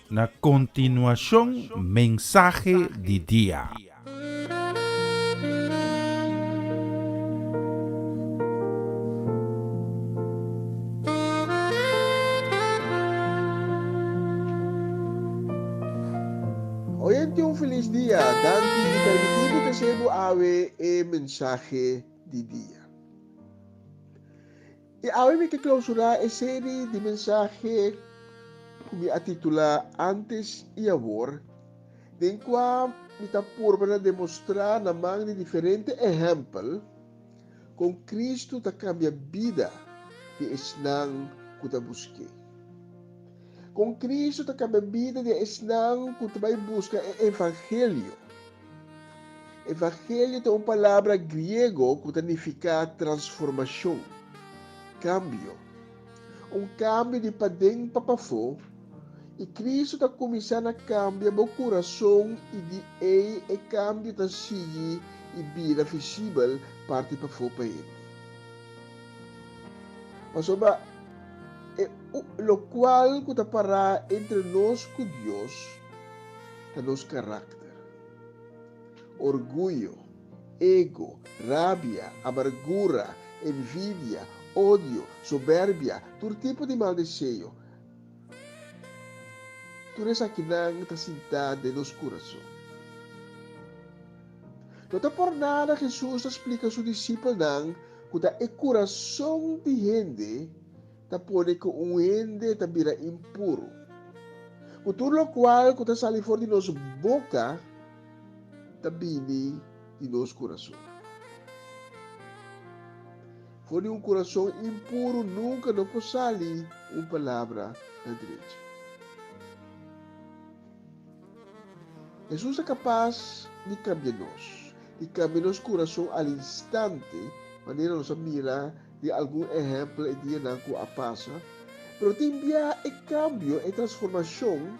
Na kontinuashon mensahe di dia. Oyente un felis dia, danki di permití mi trese bo awe e mensahe di dia. I awe mi ke klausurá e seri di mensahe ku mi a titulá Antes i Awor, den kua mi ta purba na demostrá na man di diferente ehèmpel kon Kristu ta kambia bida di esnan ku ta busk'é. Kon Kristu ta kambia bida di esnan ku ta bai buska e evangelio. Evangelio ta un palabra griego ku ta nifiká transformashon, kambio. Un kambio di paden pa pafó, i Kristu ta kuminsá na kambia bo kurason i di ei e kambio ta sigui i bira visibel parti pafó pa hende. Pasobra e lokual ku ta pará entre nos ku Dios ta nos karakter. Orguyo, ego, rabia, amargura, envidia, odio, soberbia, tur tipo di mal deseo, tur esakinan ta sintá den nos kurason. No ta por nada Hesus ta splika su disipelnan ku ta e kurason di hende ta pone ku un hende ta bira impuru. Ku tur lokual ku ta sali for di nos boka ta bini di nos kurason. For di un kurason impuru nunka no por sali un palabra na drechi. Hesus ta kapas di kambia nos, di kambia nos kurason al instante, manera nos a mira di algun ehèmpel e dianan ku a pasa, pero tin bia e kambio, e transformashon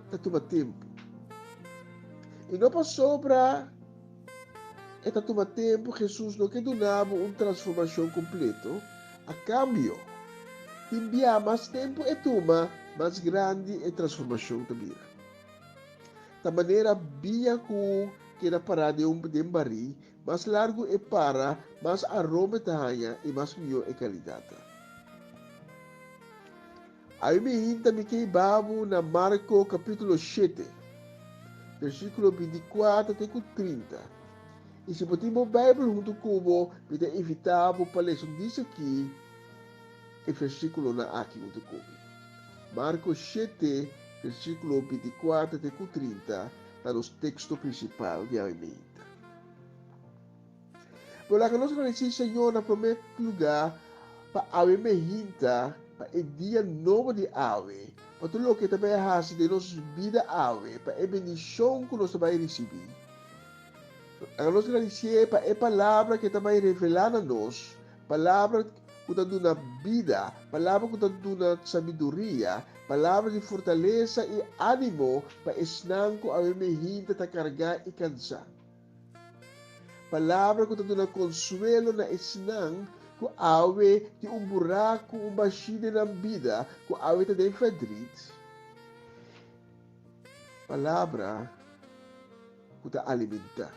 ta tuma tempu. I no pasobra e ta tuma tempu Hesus no ke duna bo un transformashon kompleto, a kambio, tin bia mas tempu e tuma, mas grandi e transformashon ta bira. Ta manera bia ku keda pará den un den barí Mas largu e para, mas aroma e ta haña i mas mihó e kalidat ta. Awe mi hinta mi ke hiba bo na Marko kapítulo shete, versíkulo bintikuater te ku trinta. I si bo tin bo Beibel huntu ku bo, mi ta invitá bo pa lesa un dis aki e versíkulonan aki huntu ku mi. Marko shete, versíkulo bintikuater te ku trinta ta nos teksto prinsipal di awe meinta. Bo laga nos gradisí Señor na promé lugá pa awe mehinta, pa e dia nobo di awe, pa tur loke ta bai hasi den nos bida awe, pa e bendishon ku nos ta bai risibí. Laga nos gradisié pa e palabra ku e ta bai revelá na nos, palabra ku ta duna bida, palabra ku ta duna sabiduria, palabra di fortalesa i ánimo pa esnan ku awe mehinta ta kargá i kansá. Palabra ku ta duna konsuelo na esnan ku awe tin un buraku, un bashí den nan bida, ku awe ta den fèrdrit. Palabra ku ta alimentá.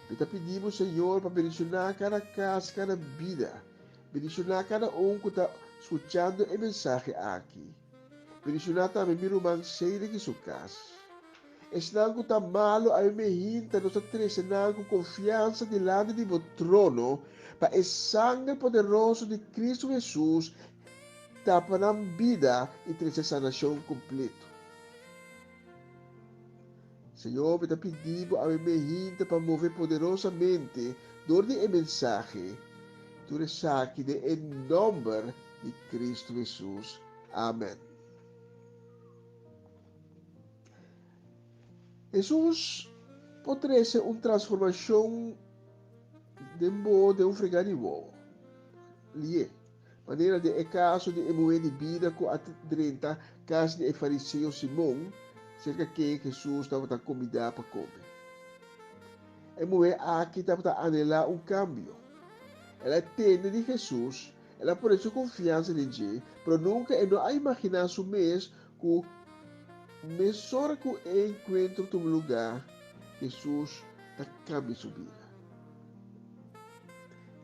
Mi ta pidi bo, Señor, pa bendishoná kada kas, kada bida. Bendishoná kada un ku ta skuchando e mensahe aki. Bendishoná tambe mi ruman Cedric i su kas. Esnan ku ta malu awe mehinta nos ta trese nan ku konfiansa dilanti di bo trono pa e sanger poderoso di Kristu Hesus tapa nan bida i trese sanashon kompleto. Señor, mi ta pidi bo awe mehinta pa move poderosamente dor di e mensahe, tur esaki den e nòmber di Kristu Hesus. Amen. Hesus por trese un transformashon den bo den un fregá di wowo. Lié. Manera den e kaso di e muhé di bida ku a drenta kas di e fariseo Simon, serka ken Hesus tabata kombidá pa kome. E muhé aki tabata anhelá un kambio. El a tende di Hesus, el a pone su konfiansa den dje, pero nunka e no a imaginá su mes ku mesora ku e enkuentro tuma lugá, Hesus ta kambia su bida.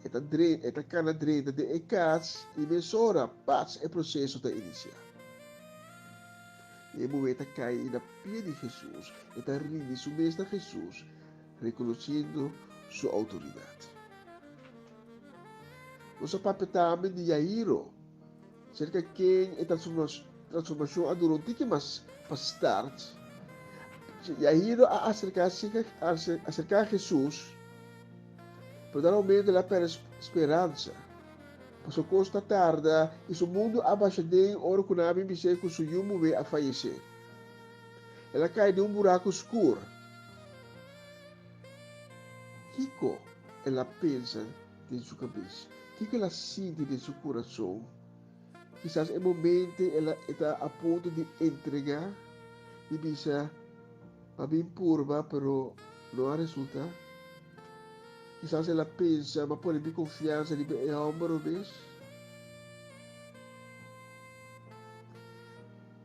E ta drenta, e ta kana drenta den e kas i mesora, pats, e proseso ta inisiá. I e muhé ta kai na pia di Hesus, e ta rindi su mes na Hesus, rekonosiendo su outoridat. Nos a papia tambe di Jairo, serka ken e transformashon a dura un tiki mas pa start. Jairo a aserká aserká Hesus, pero na momento el a pèrdè speransa. Pasobra kos ta tarda i su mundu a basha den ora ku nan a bin bis'é ku su yu muhé a fayesé. El a kai den un buraku skur. Kiko el a pensa den su kabes? Kiko el a sinti den su kurason? Kisas e momente el a e ta a punto di entregá, di bisa, M'a bin purba, pero no a resultá. Kisas el a pensa, M'a pone mi konfiansa riba e hòmber robes.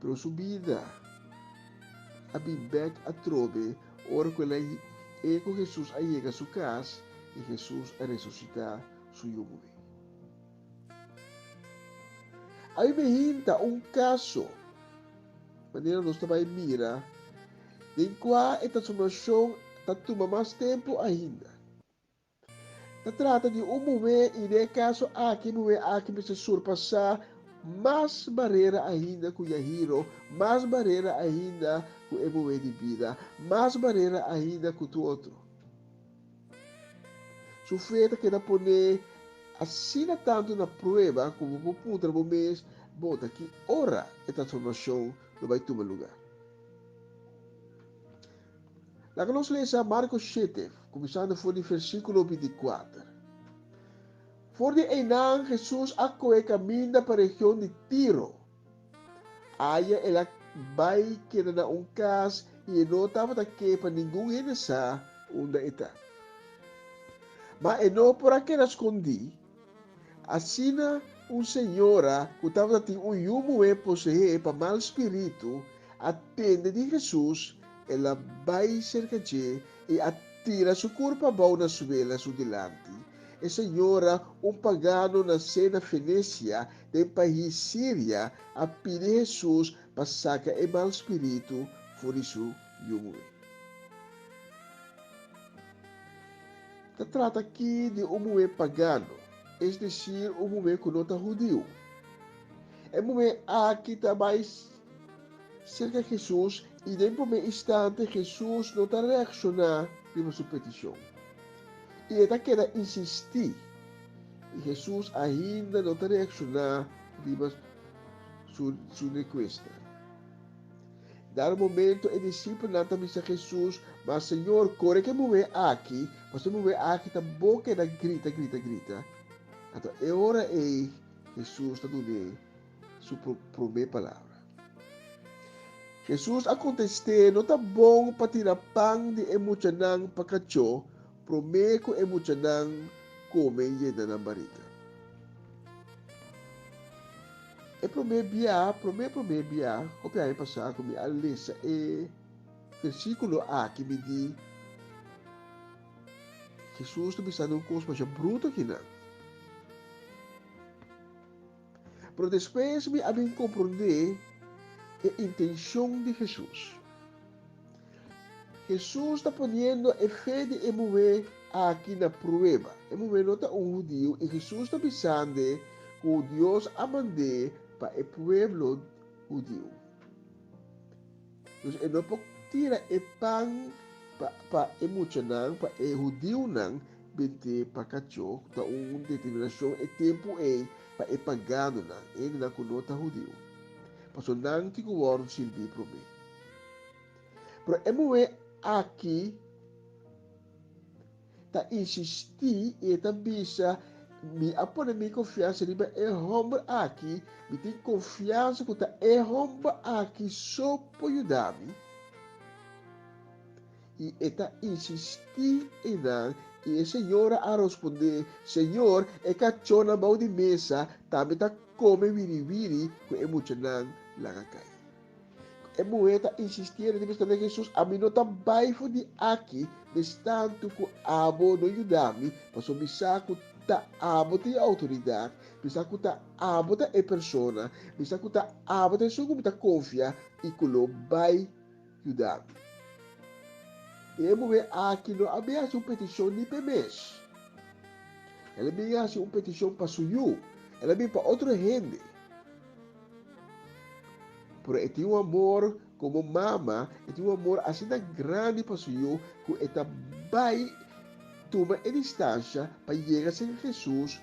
Pero su bida a bin bèk atrobe ora ku el a e ku Hesus a yega su kas i Hesus a resusitá su yu muhé. Ai me hinta un kaso, manera nos ta bai mira, den kua e transformashon ta tuma mas tempu ainda. Ta trata di un muhé i den e kaso aki e muhé aki mester surpasá mas barera ainda ku Yahiro, mas barera ainda ku e muhé di bida, mas barera ainda ku tur otro. Su fe ta keda poné asina tantu na prueba ku bo por puntra bo mes, Bo ta ki ora e transformashon lo bai tuma lugá? Laga nos lesa Marko shete, kuminsando for di versíkulo bintikuater. For di einan Hesus a kohe kaminda pa region di Tiro. Aya el a bai keda na un kas i e no tabata ke pa ningun hende sa unda e ta. Ma e no por a keda skondí. Asina un señora ku tabata tin un yu muhé poseé pa mal spiritu a tende di Hesus, el a bai serka dje i a tira su kurpa abou na suela su dilanti. E señora, un pagano nasé na Fenesia den pais Siria, a pidi Hesus pa saka e mal spiritu for di su yu muhé. Ta trata aki di un muhé pagano, es desir un muhé ku no ta hudiu. E muhé aki ta bai serka Hesus i den promé instante Hesus no ta reakshoná riba su petishon. I e ta keda insistí i Hesus ainda no ta reakshoná riba su su rekuesta. Dado momento e disipelnan ta bisa Hesus, Ma Señor, kore ku e muhé aki, pasobra e muhé aki ta bo keda grita, grita, grita. Anto e ora ei Hesus ta dun'é su promé palabra. Hesus a kontest'é, No ta bon pa tira pan di e muchanan pa kachó promé ku e muchanan kome yena nan barika. E promé bia, promé promé bia, hopi aña pasá ku mi a lesa e versíkulo aki mi di, Hesus ta bisando un kos masha bruto akinan. Pero despues mi a bin komprondé e intenshon di Hesus. Hesus ta poniendo e fe di e muhé aki na prueba. E muhé no ta un hudiu i Hesus ta bisand'e ku Dios a mand'é pa e pueblo hudiu. Dus e no por tira e pan pa pa e muchanan, pa e hudiunan bint'é pa kachó, ku ta un determinashon e tempu ei pa e paganonan, hendenan ku no ta hudiu. Pasobra nan tin ku wòrdu sirbí promé. Pero e muhé aki ta insistí i e ta bisa. Mi a pone mi konfiansa riba e hòmber aki, mi tin konfiansa ku ta e hòmber aki so por yuda mi. I e ta insistí einan, i e señora a rospondé, Señor, e kachónan bou di mesa tambe ta kome wiriwiri ku e muchanan laga kai. E muhé ta insistí e ta bisa na Hesus, Ami no ta bai for di aki mes tantu ku abo no yuda mi, pasobra mi sa ku ta abo tin e outoridat, mi sa ku ta abo ta e persona, mi sa ku ta abo ta esun ku mi ta konfia i ku lo bai yuda mi. I e muhé aki no a bin hasi un petishon ni p'e mes. El a bin hasi un petishon pa su yu, el a bin pa otro hende. Pero e tin un amor komo mama, e tin un amor asina grandi pa su yu ku e ta bai tuma e distansha pa yega serka Hesus.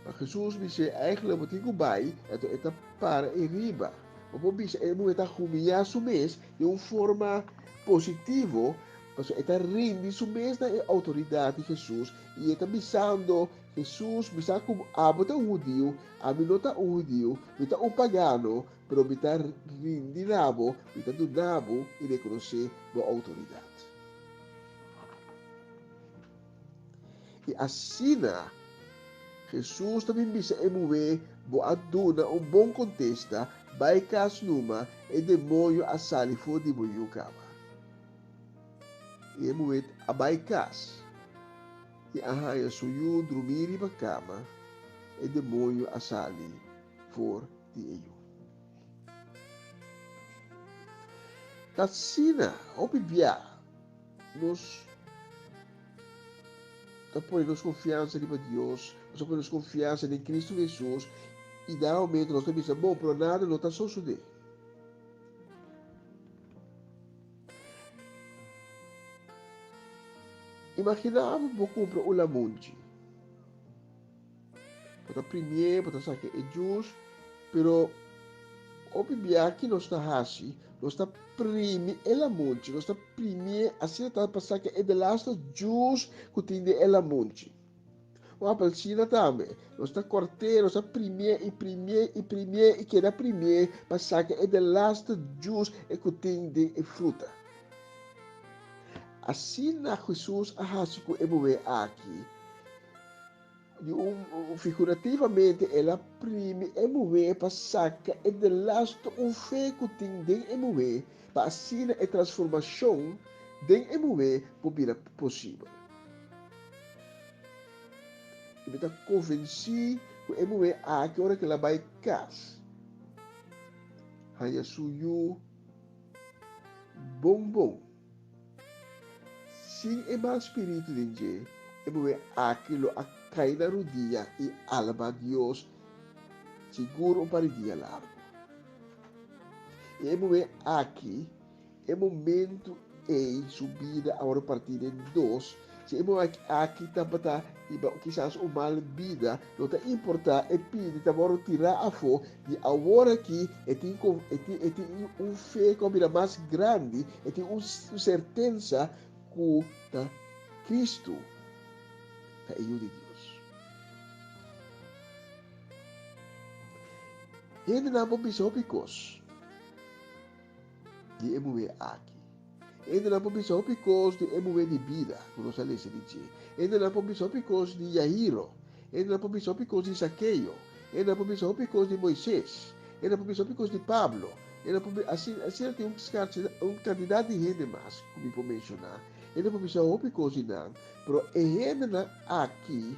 Pa Hesus bis'é, Eigenlijk bo tin ku bai, anto e ta para ei riba. Bo por bisa e muhé ta humiyá su mes den un forma positivo, pasobra e ta rindi su mes na e outoridat di Hesus i e ta bisando Hesus, Mi sa ku abo ta un hudiu, ami no ta un hudiu, mi ta un pagano, pero mi ta rindi na bo, mi ta duna bo i rekonosé bo outoridat. I asina Hesus ta bin bisa e muhé, Bo a duna un bon kontesta, bai kas numa, e demoño a sali for di bo yu kaba. I e muhé a bai kas i a haña su yu drumí riba kama, e demoño a sali for di e yu. Ta asina hopi bia nos ta pone nos konfiansa riba Dios, nos ta pone nos konfiansa den Kristu Hesus i na momento nos ta bisa, bon, pero nada no ta sosodé. Imaginá bo bo kumpra un lamunchi. Bo ta primié, bo ta saka e jus, pero hopi bia ki nos ta hasi, nos ta primi e lamunchi, nos ta primié asina ta pa saka e delaste jus ku tin den e lamunchi. Un apelsina tambe, nos ta kòrt'é, nos ta primié i primié i primié i keda primié pa saka e delaste jus e ku tin den e fruta. Asina Hesus a hasi ku e muhé aki. Di un figurativamente el a primi e muhé pa saka e delaste un fe ku tin den e muhé pa asina e transformashon den e muhé por bira posibel. I mi ta konvensí ku e muhé aki ora ku el a bai kas haña su yu bon bon. Sin e mal spiritu den dje, e muhé aki lo a kai na rudia i alabá Dios sigur un par di dia largu. I e muhé aki, e momentu ei su bida a wòrdu partí den dos. Si e muhé aki tabata hiba kisas un mal bida, no ta importá, e pidi ta wòrdu tirá afó. Di awor aki e tin e tin e tin un fe ku a bira mas grandi, e tin un sertensa ku ta Kristu ta e Yu di Dios. Hendenan por bisa hopi kos di e muhé aki. Hendenan por bisa hopi kos di e muhé di bida ku nos a lesa di dje. Hendenan por bisa hopi kos di Yairo. Hendenan por bisa hopi kos di Zakeo. Hendenan por bisa hopi kos di Moises. Hendenan por bisa hopi kos di Pablo. Hendenan por asina asina tin un un kantidat di hende mas ku mi por menshoná. Hende por bisa hopi kos di nan, pero e hendenan aki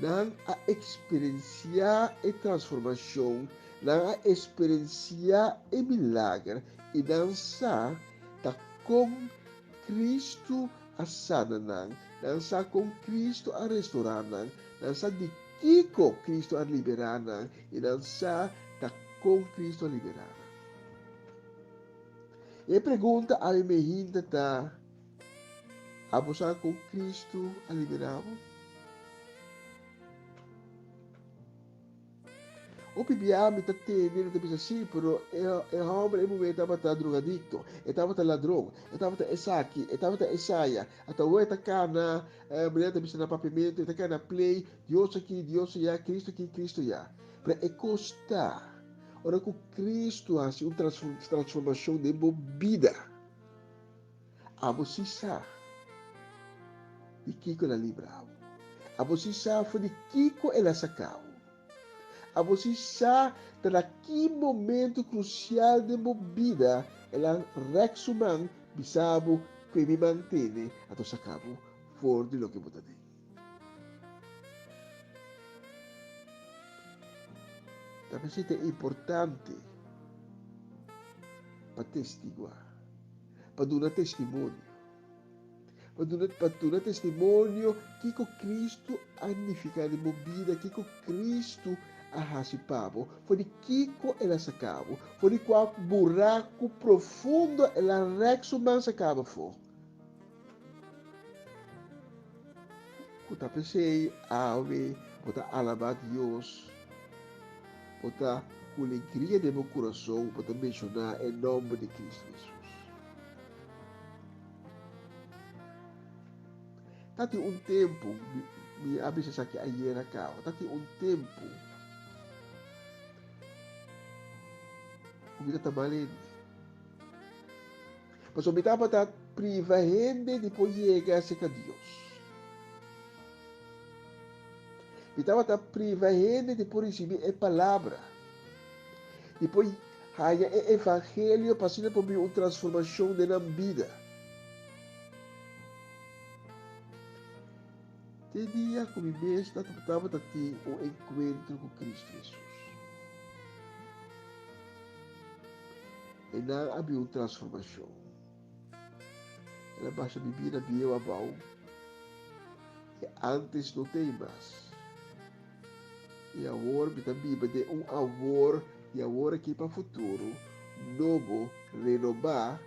Nan a eksperensiá e transformashon, nan a eksperensiá e milager i nan sa ta kon Kristu a sana nan, nan sa kon Kristu a restorá nan, nan sa di kiko Kristu a liberá nan i nan sa ta kon Kristu a liberá nan. E pregunta awe mi hinta ta, Abo sa kon Kristu a liberá bo? Hopi bia mi ta tende nan ta bisa sí, pero e e hòmber, e muhé tabata drogadikto, e tabata ladron, e tabata esaki, e tabata esaya, ata awor e ta kana, manera ta bisa na papiamentu, e ta kana play, Dios aki, Dios aya, Cristo aki, Cristo aya. Pero e kos ta, ora ku Cristo hasi un transformashon den bo bida, Abo si sa di kiko el a libra bo. Abo si sa for di kiko el a saka bo. Abo si sa ta na ki momento krusial den bo bida el a rèk su man bisa bo ku e mi man tene anto saka bo for di loke bo ta den. Ta p'esei ta importante pa testiguá. pa duna testimonio. Pa duna, pa duna testimonio kiko Cristo a nifiká den bo bida, kiko Cristo a hasi pa bo, for di kiko El a saka bo, for di kua buraku profundo El a rèk su man saka bo afó. Ku ta p'esei awe bo ta alabá Dios, bo ta ku legria den bo kurason bo ta menshoná e nòmber di Kristu Hesus. Ta tin un tempu, mi a bisa esaki ayera kaba, ta tin un tempu ku mi ta ta mal hende. Pasobra mi tabata priva hende di por yega serka Dios. Mi tabata priva hende di por risibí e palabra, di por haña e evangelio pa asina por bin un transformashon den nan bida. Te dia ku mi mes tabata tin un enkuentro ku Kristu Hesus. Einan a bin un transformashon. El a basha mi bida bieu abou i ántes no t'ei mas. I awor mi ta biba den un awor di awor aki pa futuro, nobo, renobá,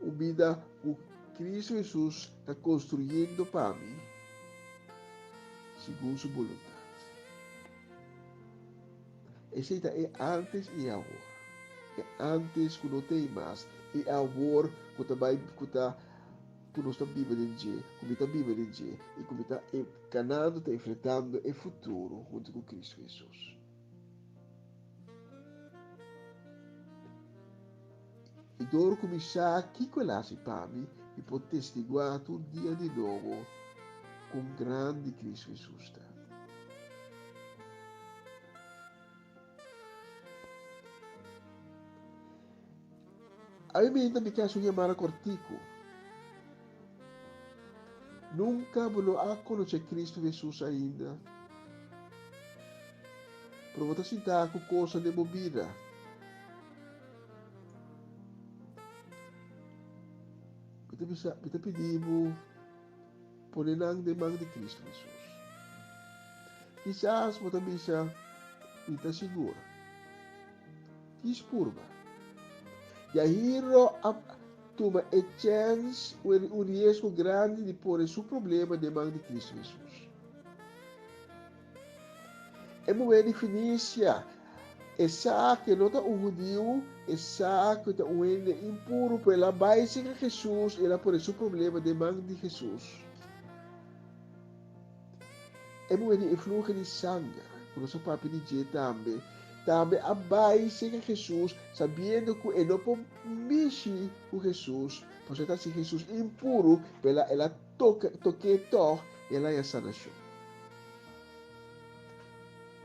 un bida ku Cristo Hesus ta konstruyendo pa mi segun su boluntat. Esei ta e ántes i e awor. E ántes ku no t'ei mas i e awor ku ta bai ku ta ku nos ta biba den dje, ku mi ta biba den dje i ku mi ta kanando ta enfrentando e futuro huntu ku Kristu Hesus. I dor ku mi sa kiko el hasi pa mi, mi por testiguá tur dia di nobo kon grandi Kristu Hesus ta. Ami mi ta bika su yamada kortiku. Nunka bo no a konosé Kristu Hesus ainda, pero bo ta sinta ku kosnan den bo bida. Mi ta bisa, mi ta pidi bo pone nan den man di Kristu Hesus. Kisas bo ta bisa, Mi ta sigur. Kis purba. Yahiro a tuma e chèns, un riesgo grandi di pone su problema den man di Kristu Hesus. E muhé di Fenisia, e sa ku e no ta un hudiu, e sa ku e ta un hende impuru, pero el a bai serka Hesus i el a pone su problema den man di Hesus. E muhé di influhe di sanger, ku nos a papia di dje tambe, tambe a bai serka Hesus sabiendo ku e no por mishi ku Hesus, pasobra e ta hasi Hesus impuru, pero el a toka, tok'é tòg i el a haña sanashon.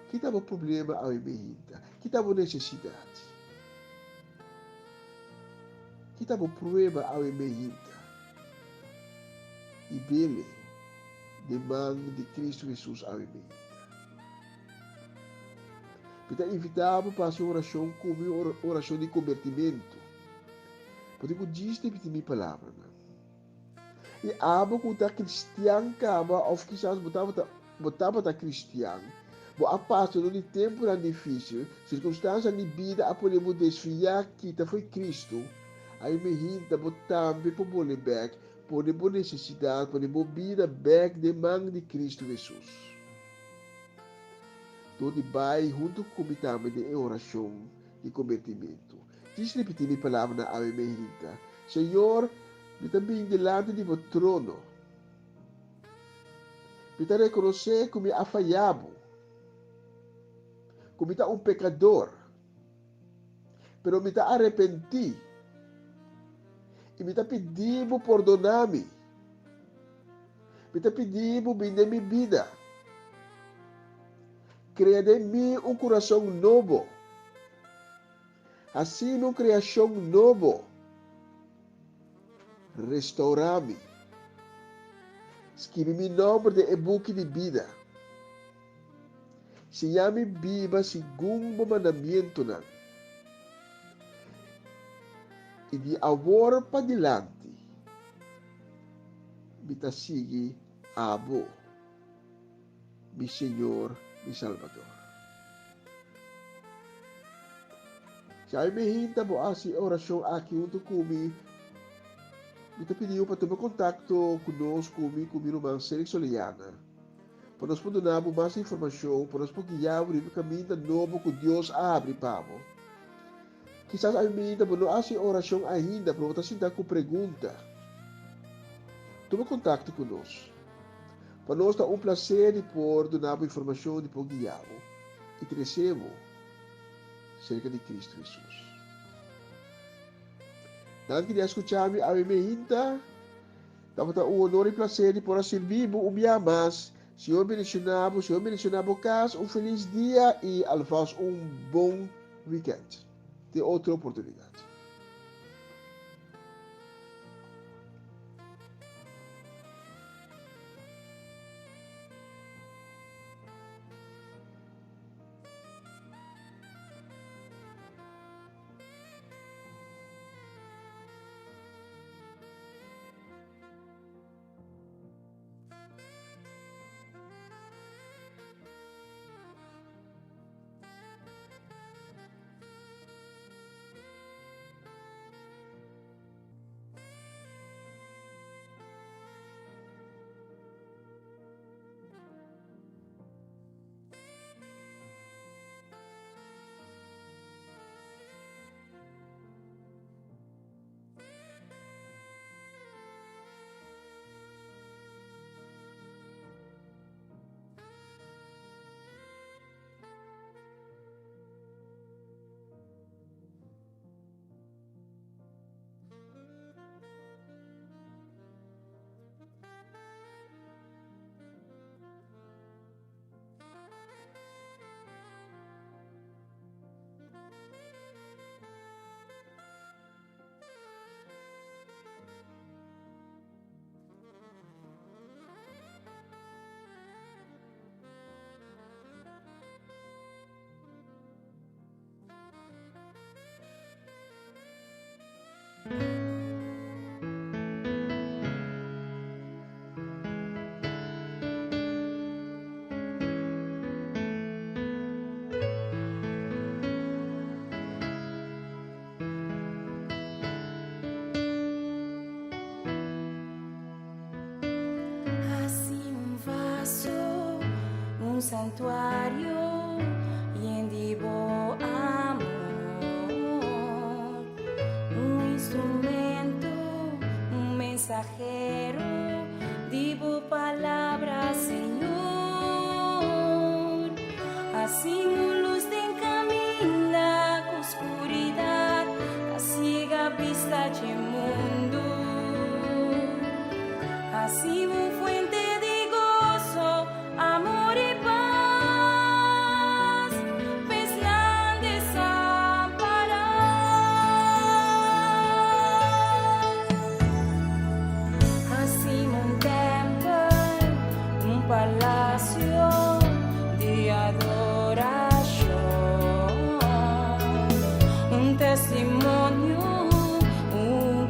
Ki ta bo problema awe meinta? Ki ta bo nesesidat? Ki ta bo prueba awe meinta? I bele den man di Cristo Jesus awe meinta. Mi ta invitá bo pa hasi un orashon ku mi, un orashon di kombertimentu. Bo tin ku djis repití mi palabranan. I abo ku ta kristian kaba òf kisas bo tabata bo tabata kristian, bo a pasa dor di tempunan difísil, sirkunstansianan di bida a pone bo desviá kita fo'i Kristu, ai mehinta bo tambe por bole bèk, pone bo nesesidat, pone bo bida bèk den man di Kristu Hesus. Dor di bai huntu ku mi tambe den e orashon di kombertimentu. Djis ripití mi palabranan awe mehinta, Señor, mi ta bin dilanti di bo trono. Mi ta rekonosé ku mi a fayá bo, ku mi ta un pekador. Pero mi ta arepentí i mi ta pidi bo pordoná mi. Mi ta pidi bo bin den mi bida. Krea den mi un kurason nobo. Hasi mi un kreashon nobo. Restourá mi. Skibi mi nòmber den e buki di bida. Siña mi biba segun bo mandamientonan. I di awor padilanti mi ta sigui abo, mi Señor, mi Salbador. Si ami mi hinta bo hasi e orashon aki huntu ku mi, mi ta pidi bo pa tuma kontakto ku nos, ku mi, ku mi ruman Cedric Soliana. Pa nos por duna bo mas informashon, pa nos por guia bo riba e kaminda nobo ku Dios a habri pa bo. Kisas ainda bo no a hasi orashon ainda, pero bo ta sinta ku pregunta. Tuma kontakto ku nos. Pa nos ta un plaser di por duna bo informashon, di por guia bo i trese bo serka di Kristu Hesus. Danki di a skucha mi awe meinta. Tabata un honor i plaser di por a sirbi bo un bia mas. Señor bendiciona bo, Señor bendiciona bo cas, un feliz dia i alvast un bon weekend. Te otro oportunidad. Hasi un vaso, un santuario yen di bo amor, un instrumento, un mensahero di bo palabra, Señor. Hasi un luz den caminda cu oscuridad ta ciega bista dje mundo. Hasi un fuente di gozo, amor y paz, p'esnan desampará. Hasi un tempel, un palacio di adoracion, un testimonio, un.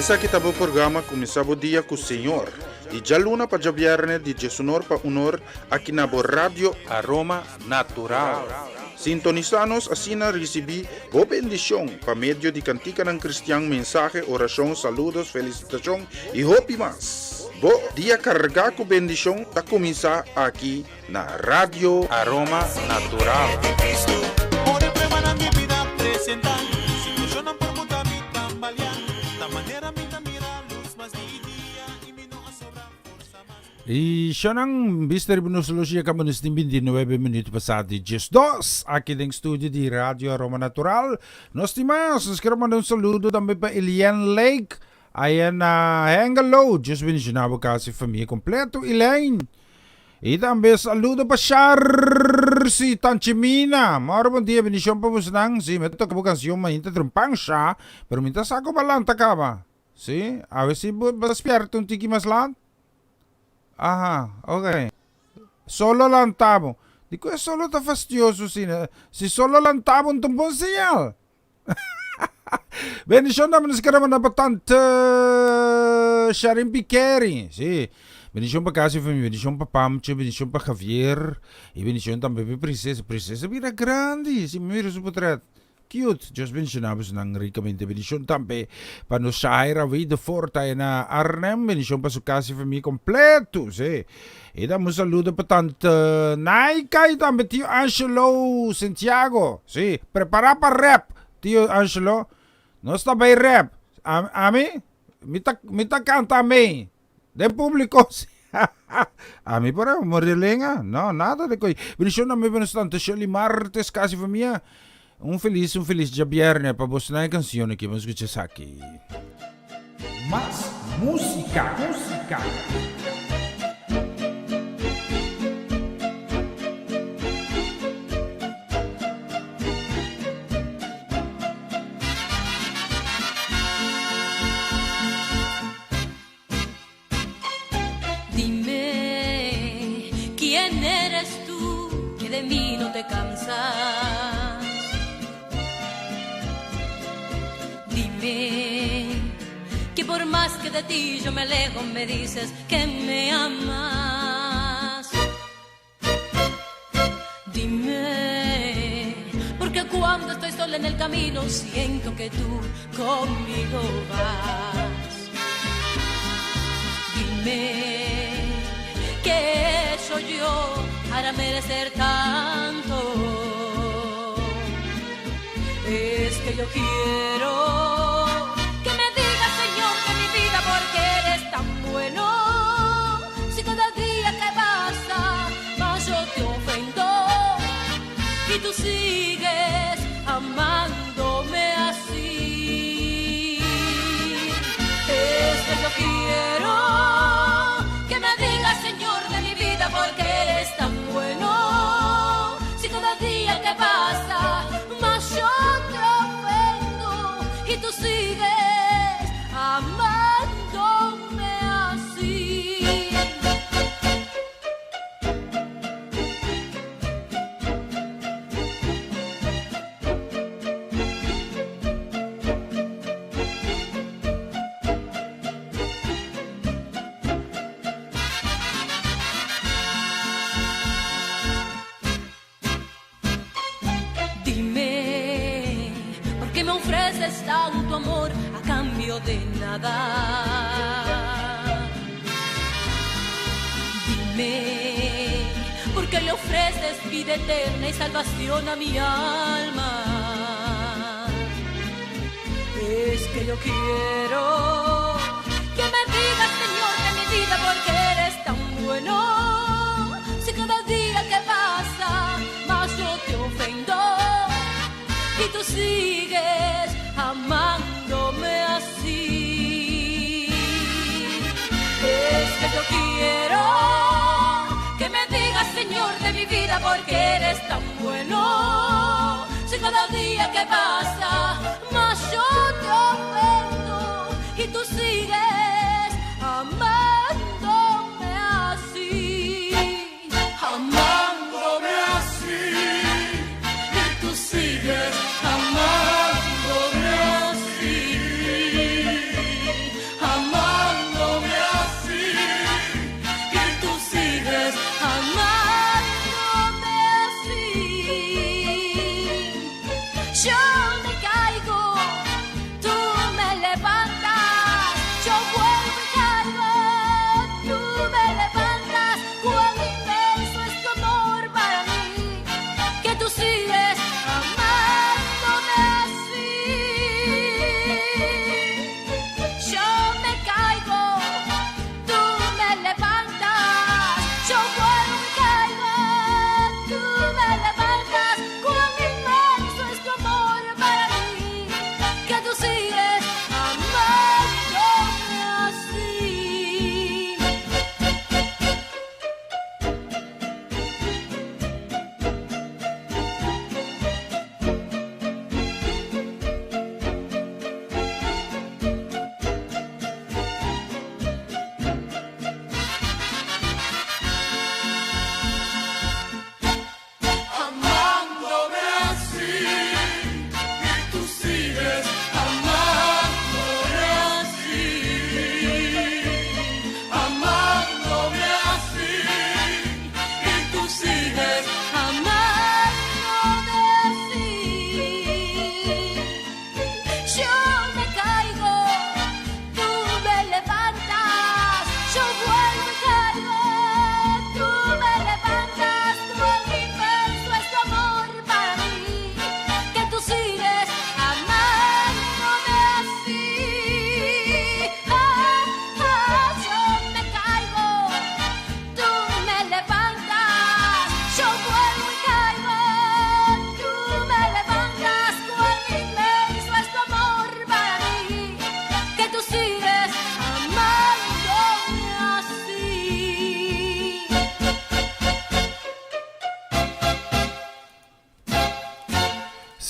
Esaki ta bo programa Kuminsá Bo Dia ku Señor, di djaluna pa djabièrnè di diesunor pa unor aki na bo Radio Aroma Natural. Sintonisá nos asina risibí bo bendishon pa medio di kantikanan kristian, mensahe, orashon, saludos, felisitashon i hopi mas. Bo dia kargá ku bendishon ta kuminsá aki na Radio Aroma Natural. I shonan bista riba nos loshi ya kaba nos tin 29 minuut pasá di 12 aki den studio di Radio Aroma Natural. Nos tin mas, nos quiero manda un saludo tambe pa Eliane Lake aya na Hengelo. Dios bendiciona bo casa y famia completo, Elaine. I tambe saludo pa Sharsi Tanchimina. Moro bon dia, bendicion pa bosnan. Si, mi a toca bo cancion mainta trempan sha, pero mi ta sa cu bo a lanta caba. Si, awe si bo a spierta un tiki mas lat. Aha, ok. Solo lanta bo. Dikon e solo ta fastioso asina? Si solo lanta bo no ta un bon señal. Bendicion tambe nos kere manda pa tante Sharin Piqueri. Sí. Bendicion pa casa y familia, bendicion pa Pamcho, bendicion pa Javier y bendicion tambe pa Princesa. Princesa bira grandi, si mi mira su potret. Cute. Dios bendiciona bosonan ricamente. Bendicion tambe pa nos Shaira Wiedevoort ahí na Arnhem. Bendicion pa su casa y familia completo. Sí. Y damos un saludo pa tante Naika y tambe tío Angelo Santiago. Sí, prepara pa rap, tío Angelo. Nos ta bay rap. A, ami, mi ta, mi ta canta amén. Den público. Ami por a morir lenga. No, nada de coi. Bendición tambe pa nos tante Shirley Martes, casi familia. Un feliz, un feliz djabierne pa bos na e cancion aki. Vamos escucha esaki. Mas musica, musica. Dime, ¿quién eres tú que de mí no te cansas? Dime, que por más que de ti yo me alejo, me dices que me amas. Dime, porque cuando estoy sola en el camino siento que tú conmigo vas. Dime, ¿qué he hecho yo para merecer tanto? Es que yo quiero que me digas, Señor, de mi vida, porque eres tan bueno. Si cada día que pasa, más yo te ofendo y tú sigues amándome así. Es que yo quiero que me digas, Señor, de mi vida, porque eres tan bueno. Si cada día que pasa, más yo te ofendo y tú sigues amándome así. Dime, ¿por qué me ofreces tanto amor a cambio de nada? Dime, ¿por qué le ofreces vida eterna y salvación a mi alma? Es que yo quiero que me digas, Señor, de mi vida, porque eres tan bueno. Si cada día que pasa, más yo te ofendo y tú sigues amándome así. Es que yo quiero que me digas, Señor, de mi vida, porque eres tan bueno. Si cada día que pasa, más yo te ofendo y tú sigues amándome así, amándome así. Y tú sigues amándome así,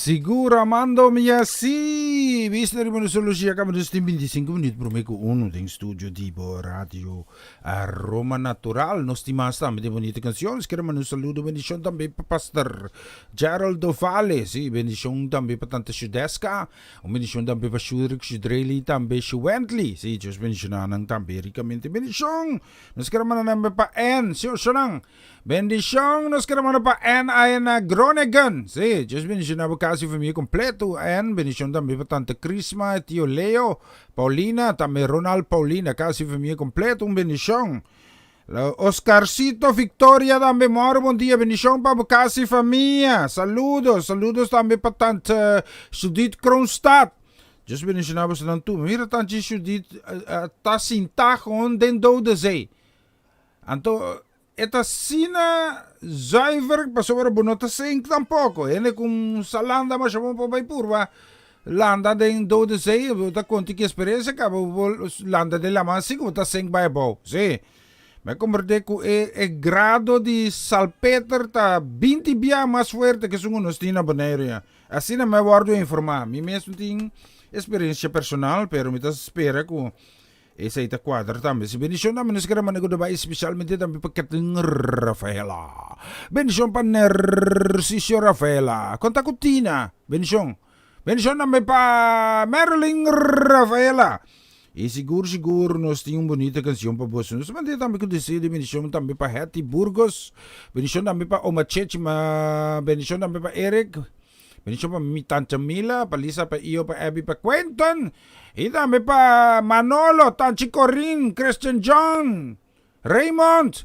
Sigur Armando mi a si bista riba nos horloge a caba nos tin 25 minuut prome cu uno den studio di bo radio Aroma Natural. Nos tin mas tambe den bonita cancion. Nos kere manda un saludo bendicion tambe pa Pastor Gerald Dovale. Si, bendicion tambe pa Tante Shudeska. Un bendicion tambe pa Shurik, Shudrely tambe Shuwently. Si, Dios bendiciona nan tambe ricamente. Bendicion! Nos kere manda tambe pa Ann. Si, oshonan. Bendicion nos kere manda pa Ann aya na Groningen. Si, Dios bendiciona bo casa y familia completo. Ann, bendicion tambe pa Tante Crisma, Tio Leo, Paulina, tambe Ronald Paulina, casa y familia completo. Un bendicion. Oscarcito Victoria tambe, moro bon dia, bendicion pa bo casa y familia. Saludos, saludos tambe pa Tante Judith Kroonstad. Dios bendiciona bosonan tur. Mira Tante Judith ta sinta gewoon den dode zee. Anto e ta asina zuiver pasobra bo no ta sink tampoco. Hende cu un sa landa masha bon por bay purba landa den dode zee, bo ta conta ki experiencia caba bo por landa den laman así cu bo ta sink bay abao. Sí. Mi a comprende cu e e grado di salpeter ta binti bia mas fuerte cu esun cu nos tin na Bonaire ya. Asina mi a wordo informa. Mi mes no tin experiencia personal pero mi ta spera cu Esei ta kuadra tambe. Si bendishon tambe nos kere manda ku ta bai espesialmente tambe pa Kathleen Rafaela. Bendishon pa Nercicio Rafaela. Konta ku Tina. Bendishon. Bendishon tambe pa Marilyn Rafaela. I sigur sigur nos tin un bunita kanshon pa boso. Nos ta manda tambe ku deseo di bendishon tambe pa Hetty Burgos. Bendishon tambe pa Oma Chechi. Bendishon tambe pa Eric. Bendishon pa mi tanta Mila, pa Lisa, pa Io, pa Abby, pa Quentin i tambe pa Manolo, tanchi Corin, Christian John, Raymond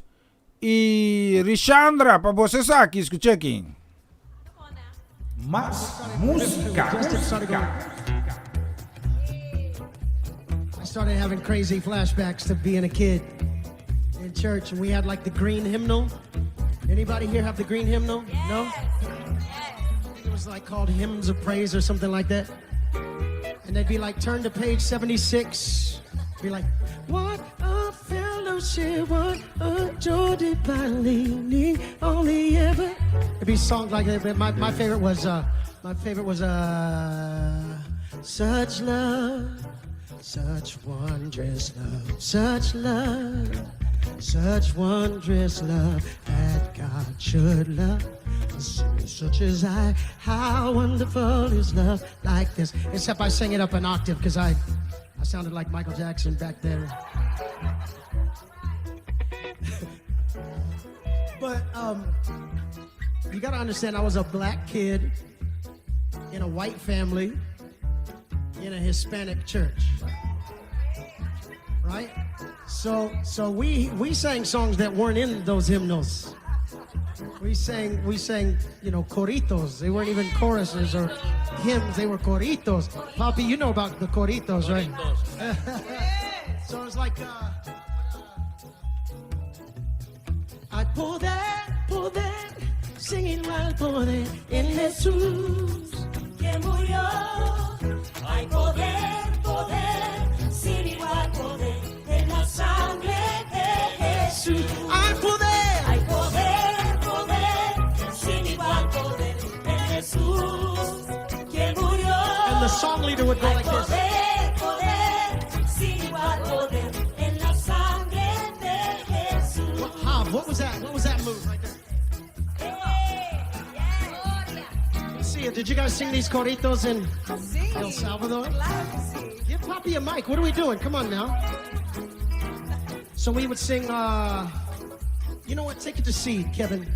i Rishandra pa boso esaki. Skucha aki. Mas músika, músika. I started having crazy flashbacks to being a kid in church, and we had like the green hymnal. Anybody here have the green hymnal? No? I think it was like called Hymns of Praise or something like that. And they'd be like, turn to page 76. Be like, what a fellowship, what a joy divine leaning on the ever. It'd be songs like that. But my, my favorite was, uh, my favorite was, uh, such love, such wondrous love, such love, such wondrous love that God should love. A sinner such as I, how wonderful is love like this. Except I sang it up an octave because I, I sounded like Michael Jackson back then. but um, you got to understand, I was a black kid in a white family in a Hispanic church. Right? So so we we sang songs that weren't in those hymnals. We sang we sang, you know, coritos. They weren't even choruses or hymns, they were coritos. Poppy, you know about the coritos, right? so it's like uh, I poder, poder, singing while poder en Jesús que murió. Hay poder, poder, sin igual poder en la sangre de Jesús. Hay poder, hay poder, poder, sin igual poder en Jesús que murió. And the song leader would go Hay like this. poder, poder, sin igual poder en la sangre de Jesús. What, Hav, what was that? What was that move right there? Let's see it. Did you guys sing these coritos in El Salvador? Give Poppy a mic. What are we doing? Come on now. So we would sing, uh, you know what? Take it to C, Kevin.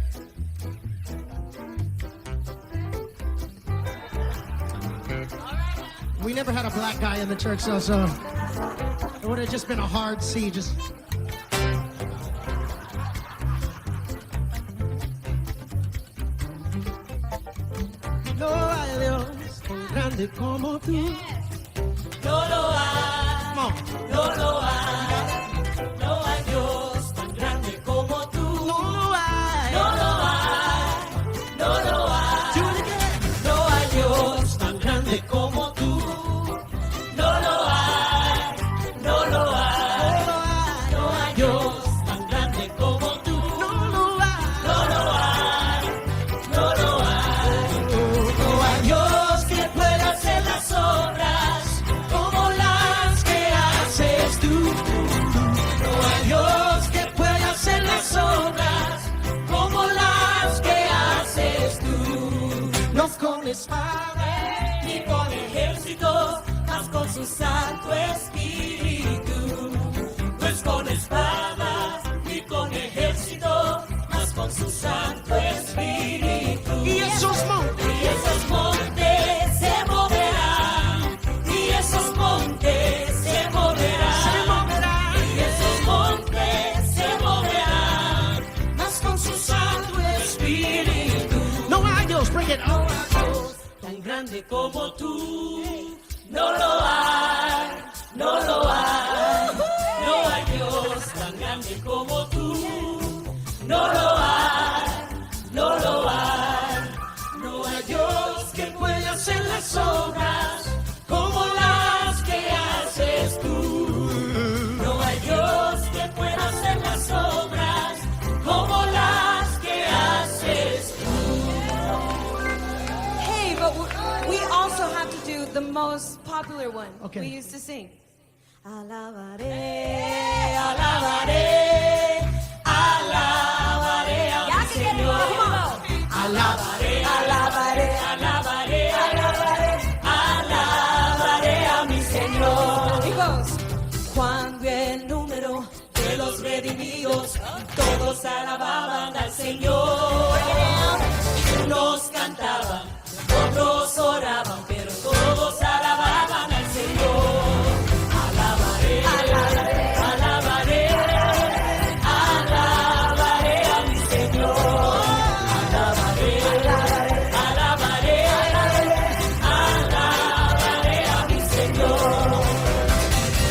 We never had a black guy in the church, though, so it would have just been a hard C. Just. No hay Dios tan grande como tú. No lo hay, Come on. no lo hay, no hay Dios tan grande como tú. No lo hay. No lo hay, no lo hay, Do it again. no hay Dios tan grande como tú. No lo hay, no lo hay, No lo hay. no hay Dios tan grande como tú. No lo hay. No lo hay, no lo hay, no hay Dios. su Santo Espíritu. No es con espadas ni con ejército, mas con su Santo Espíritu. Y esos montes, Y esos montes se moverán, y esos montes se moverán, se moverán. y esos montes se moverán, mas con su Santo Espíritu. No hay Dios, bring it No on. hay Dios tan grande como tú, no lo hay, no lo hay. No hay Dios tan grande como tú, no lo hay, no lo hay. No hay Dios que pueda hacer las obras como las que haces tú. No hay Dios que pueda hacer las obras como las que haces Hey, but we also have to do the most popular one Okay. we used to sing. Alabaré, alabaré, alabaré a mi Señor. Alabaré, alabaré, alabaré, alabaré, alabaré a mi Señor. It goes. Cuando el número de los redimidos, todos alababan al Señor. Unos cantaban, otros oraban, pero todos alababan al Señor. Alabaré, alabaré, alabaré, alabaré a mi Señor. Alabaré, alabaré, alabaré a mi Señor.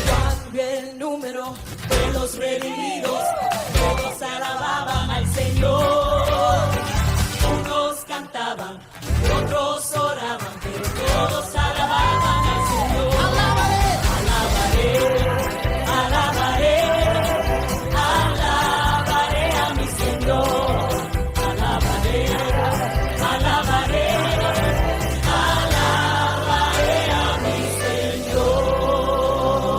Cuando el número de los redimidos, todos alababan al Señor. Unos cantaban, otros oraban, pero todos alababan al Señor. Alabaré, alabaré, alabaré a mi Señor. Alabaré, alabaré, alabaré a mi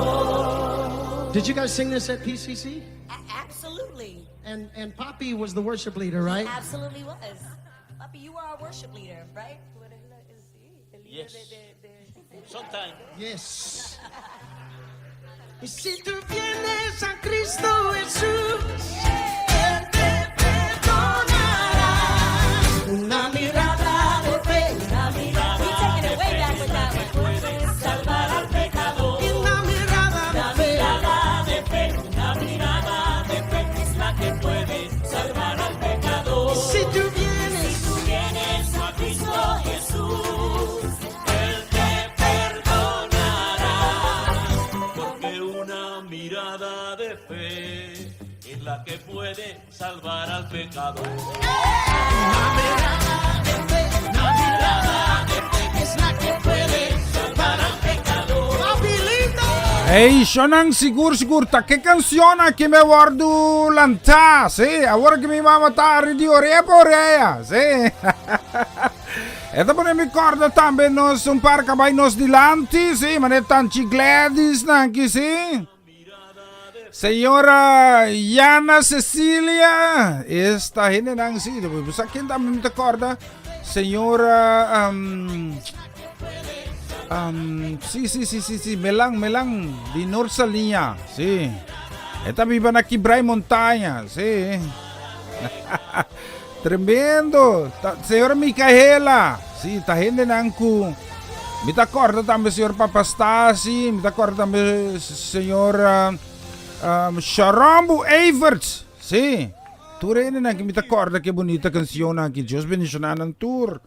Señor. Did you guys sing this at PCC? Absolutely. And Poppy was the worship leader, right? Absolutely was. Papi, you were our worship leader, right? Yes. Sometimes. Yes. Y si tú vienes a Cristo Jesús, Él te perdonará. Una mirada de fe, Una mirada We taking it way back with that one. puede salvar al pecador. una mirada Una de fe. mirada de fe, una mirada de fe es la que puede salvar al pecador. Y si tú vienes, Si tú vienes a Cristo Jesús, Él te perdonará. Porque una mirada de fe es la que puede salvar al pecador. una mirada de fe, una mirada de fe es la que puede salvar al pecador. Papi lindo. Hey, shonan sigur sigur, ta ke kansion aki mi a wòrdu lantá, sí, awor ku mi mama ta ari di orea pa orea, sí. E ta pone mi kòrda tambe nos un par ka bai nos dilanti, sí, manera Tanchi Gladys nan aki, sí. Señora Yana Cecilia, esta hendenan, sí, sa ken tambe mi ta kòrda, señora um, um, sí, sí, sí, sí, sí, Melan, Melan, di Noord Saliña, sí. E ta biba na Kibray Montaña, sí. Tremendo. Ta, señora Micaela, sí, ta hendenan ku mi ta kòrda tambe señor Papastasi, mi ta kòrda tambe señor um, Sharambu Everts, sí. Tur hendenan ku mi ta kòrda ke bunita kansionnan aki. Dios bendishoná nan tur.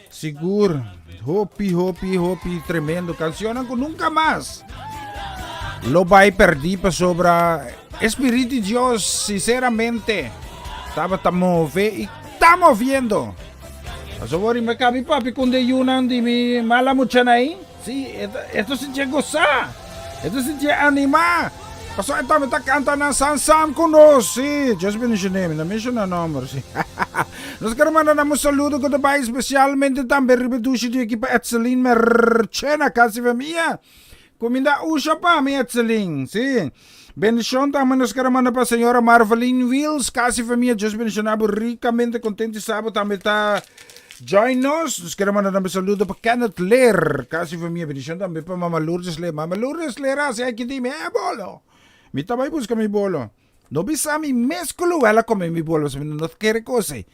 Sigur, hopi, hopi, hopi tremendo kansionnan ku nunka mas lo bai pèrdí pasobra Espíritu di Dios sinceramente tabata move i ta moviendo. Pasobra mi kabi papia ku de yunan di mi mala muchanan ei. Sí, e ta sintié gosá, e ta sintié animá. Pasobra e tambe ta kanta nan san sam ku nos. Sí, Dios bendishoné, mi no menshoná nòmber, sí. Nos kere manda nan un saludo ku ta bai spesialmente tambe riba e dushi di ekipa Etselin Merchena, kasi famia. Kuminda usha pa mi, Etselin. Sí. Bendishon tambe nos kere manda pa señora Marveline Wills, kasi famia. Dios bendishoná bo rikamente. Kontenti sa bo tambe ta. Join nos. Nos kere manda tambe saludo pa Kenneth Leer, kasi famia. Bendicion tambe pa Mama Lourdes Leer. Mama Lourdes Leer hasi aki di mi e bolo. Mi ta bai buska mi bolo. No bisa mi mes ku Luella kome mi bolo, pasobra mi no kere kos ei.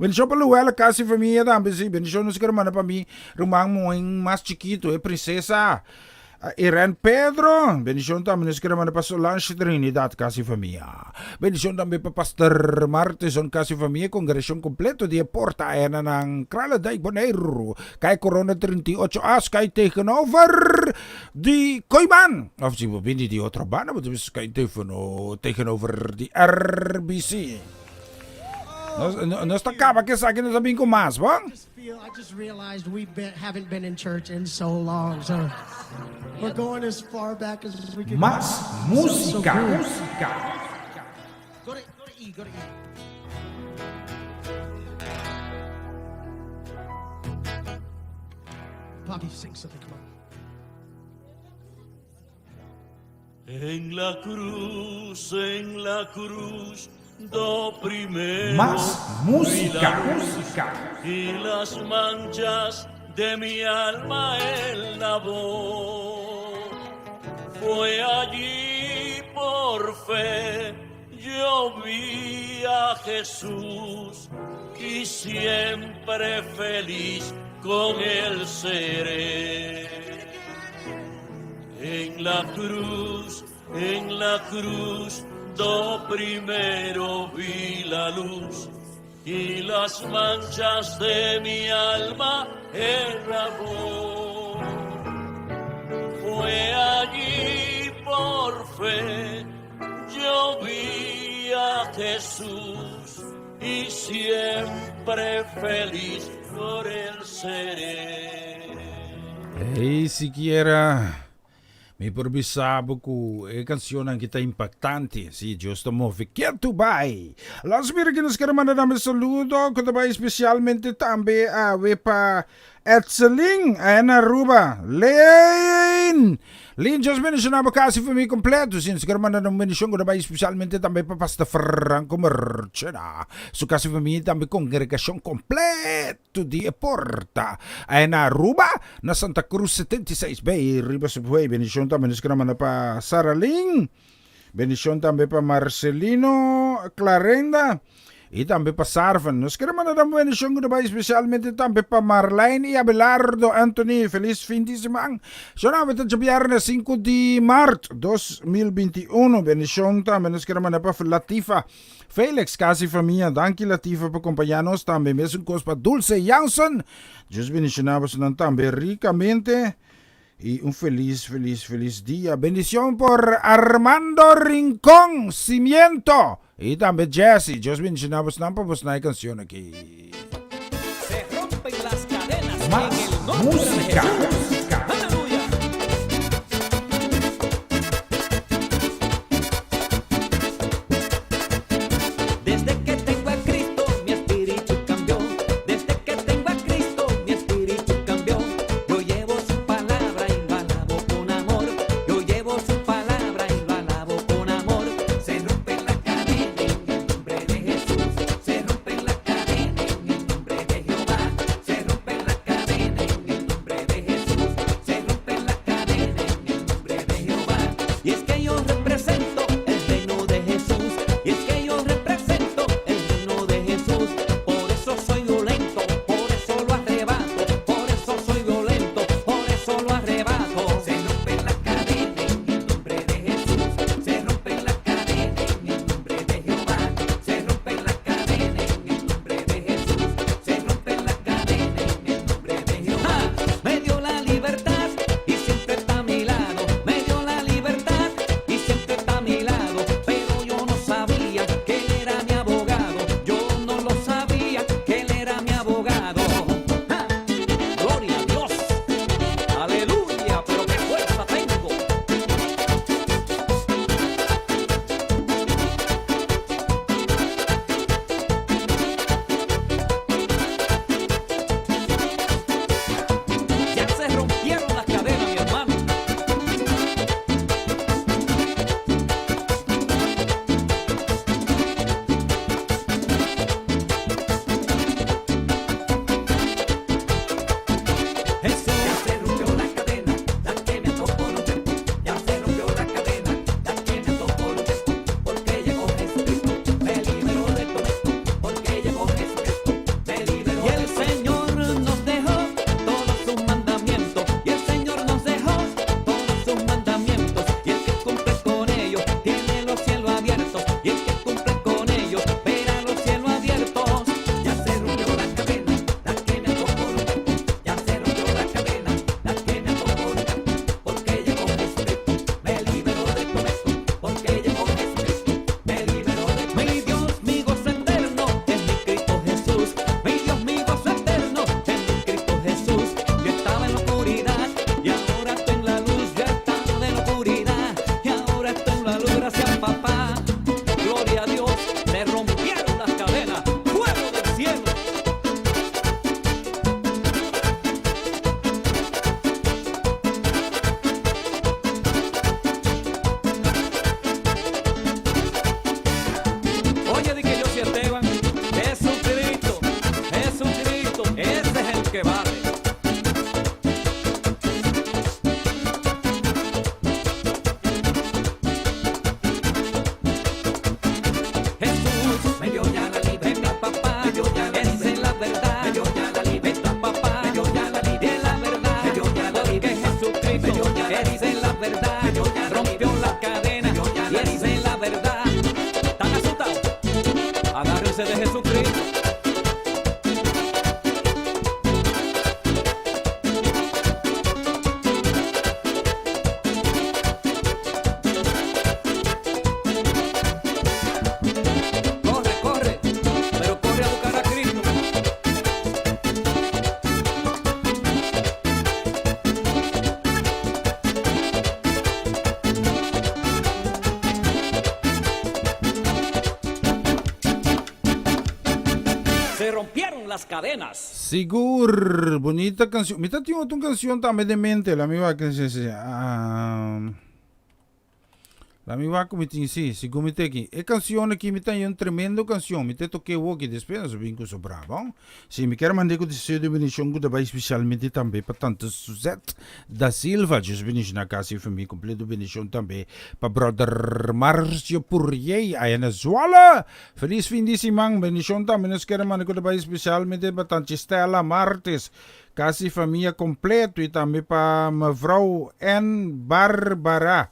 Bendicion pa Luella, kasi famia tambe si. Bendicion nos kere manda pa mi ruman muhen mas chikito, e princesa. Irene Pedro, bendicion tambe nos kere manda pa Solange Trinidad, kasi famia. Bendicion tambe pa Pastor Martison, kasi famia, congregacion completo di e Porta Aena nan Kralendijk, Boneiru. Kai Corona 38 as, kai tegenover di Kooiman. Of si bo bini di otro banda, bo ta bisa kai tegenover di RBC. Nos, nos ta kaba ke esaki, nos ta bin ku mas, bon? Feel I just realized we been, haven't been in church in so long, so we're going as far back as we can. Mas go. So, so músika, cool. músika. Go to, go to E, go to E. Poppy, sing something. Come on. En la cruz, en la cruz, do primero. Mas vi la músika, luz músika. Y las manchas de mi alma él lavó. Fue allí por fe, yo vi a Jesús y siempre feliz con él seré. En la cruz, en la cruz, do primero vi la luz y las manchas de mi alma él lavó. Fue allí por fe, yo vi a Jesús y siempre feliz por él seré. Ey, sikiera mi por bisa bo ku e kansionnan aki ta impaktante. Sí, Dios ta move ketu bai. Las mira ki nos kere manda tambe saludo ku ta bai spesialmente tambe awe pa Etselin aya na Aruba. Leen! Lin Dios bendiciona bo casa y familia completo. Si nos quiere mandar un bendicion ku ta bai especialmente tambe pa Pastor Franco Marchena. Su casa y familia y tambe congregacion completo di e Porta. Aya na Aruba, na Santa Cruz 76B, riba Subway. Bendicion tambe nos quiere manda pa Sara Lin. Bendicion tambe pa Marcelino Clarenda. Y tambe pa Sarven. Nos kere manda dan bendicion ku ta bai especialmente tambe pa Marlijn y Abelardo Anthony. Feliz fin di siman. Shona ta djabièrnè 5 di mart 2021. Bendicion tambe nos kere manda pa Latifa Felix, kasi famia. Danki Latifa pa kompañá nos tambe. Mesun kos pa Dulce Jansen. Dios bendiciona bosonan tambe ricamente. Y un feliz, feliz, feliz dia. Bendicion por Armando Rincón, Cimiento. Y tambe Jesse. Dios bendiciona bosnan pa bosnan e cancion aki. Se rompen las cadenas Mas en el nombre de música, Jesús. música. Aleluya. Desde que tengo a Cristo, mi espíritu cambió. Desde que tengo a Cristo, mi espíritu cambió. Yo llevo su palabra y lo alabo con amor. Yo llevo su palabra y lo alabo con amor. Se rompen las cadenas en el nombre de Jesús. Se rompen las cadenas en el nombre de Jehová. Se rompen las cadenas en el nombre de Jesús. Llénese de Jesucristo. Corre, corre, pero corre a buscar a Cristo. Se rompieron las cadenas. Sigur, bunita cancion. Mi ta tin otro cancion tambe den mente, la mi wak ah, la mi wak mi tin si, sigur mi teki. E cancion aki mi ta un tremendo cancion, mi te toke woki, despues nos bin cu sobra, bon? Si, mi kier manda ku deseo di bendishon ku ta bai spesialmente tambe pa Tante Suzette da Silva. Dios bendishoná kas i famia kompleto. Bendishon tambe pa Brother Marcio Purriey aya na Zwolle. Felis fin di siman. Bendishon tambe nos kier manda ku ta bai spesialmente pa Tante Stella Martes, kas i famia kompleto i tambe pa Mevrouw N. Barbara.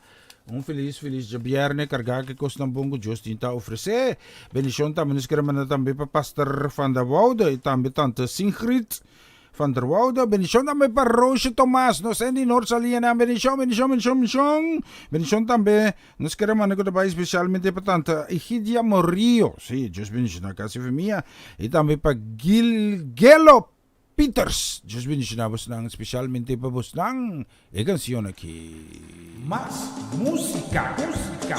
Un felis felis djabierne kargá ku e kosnan bon ku Dios tin ta ofresé. Bendishon tambe nos kere manda tambe pa Pastor Van der Woude i tambe Tante Singrid van der Woude. Bendishon tambe pa Roosje Tomas, nos en di Noord Saliñanan. Bendishon, bendishon, bendishon, bendishon. Bendishon tambe nos kere manda ku ta bai spesialmente pa Tante Egidia Morillo. Sí, Dios bendishoná kas i famia. I tambe pa Gil Gelo Pieters, Dios bendiciona bosnan, specialmente pa bosnan e cancion aki. Mas musica, musica.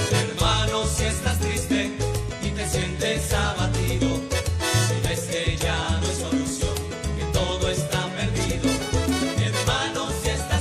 Hermano, si estás triste y te sientes abatido, si ves que ya no hay solución, que todo está perdido. Hermano, si estás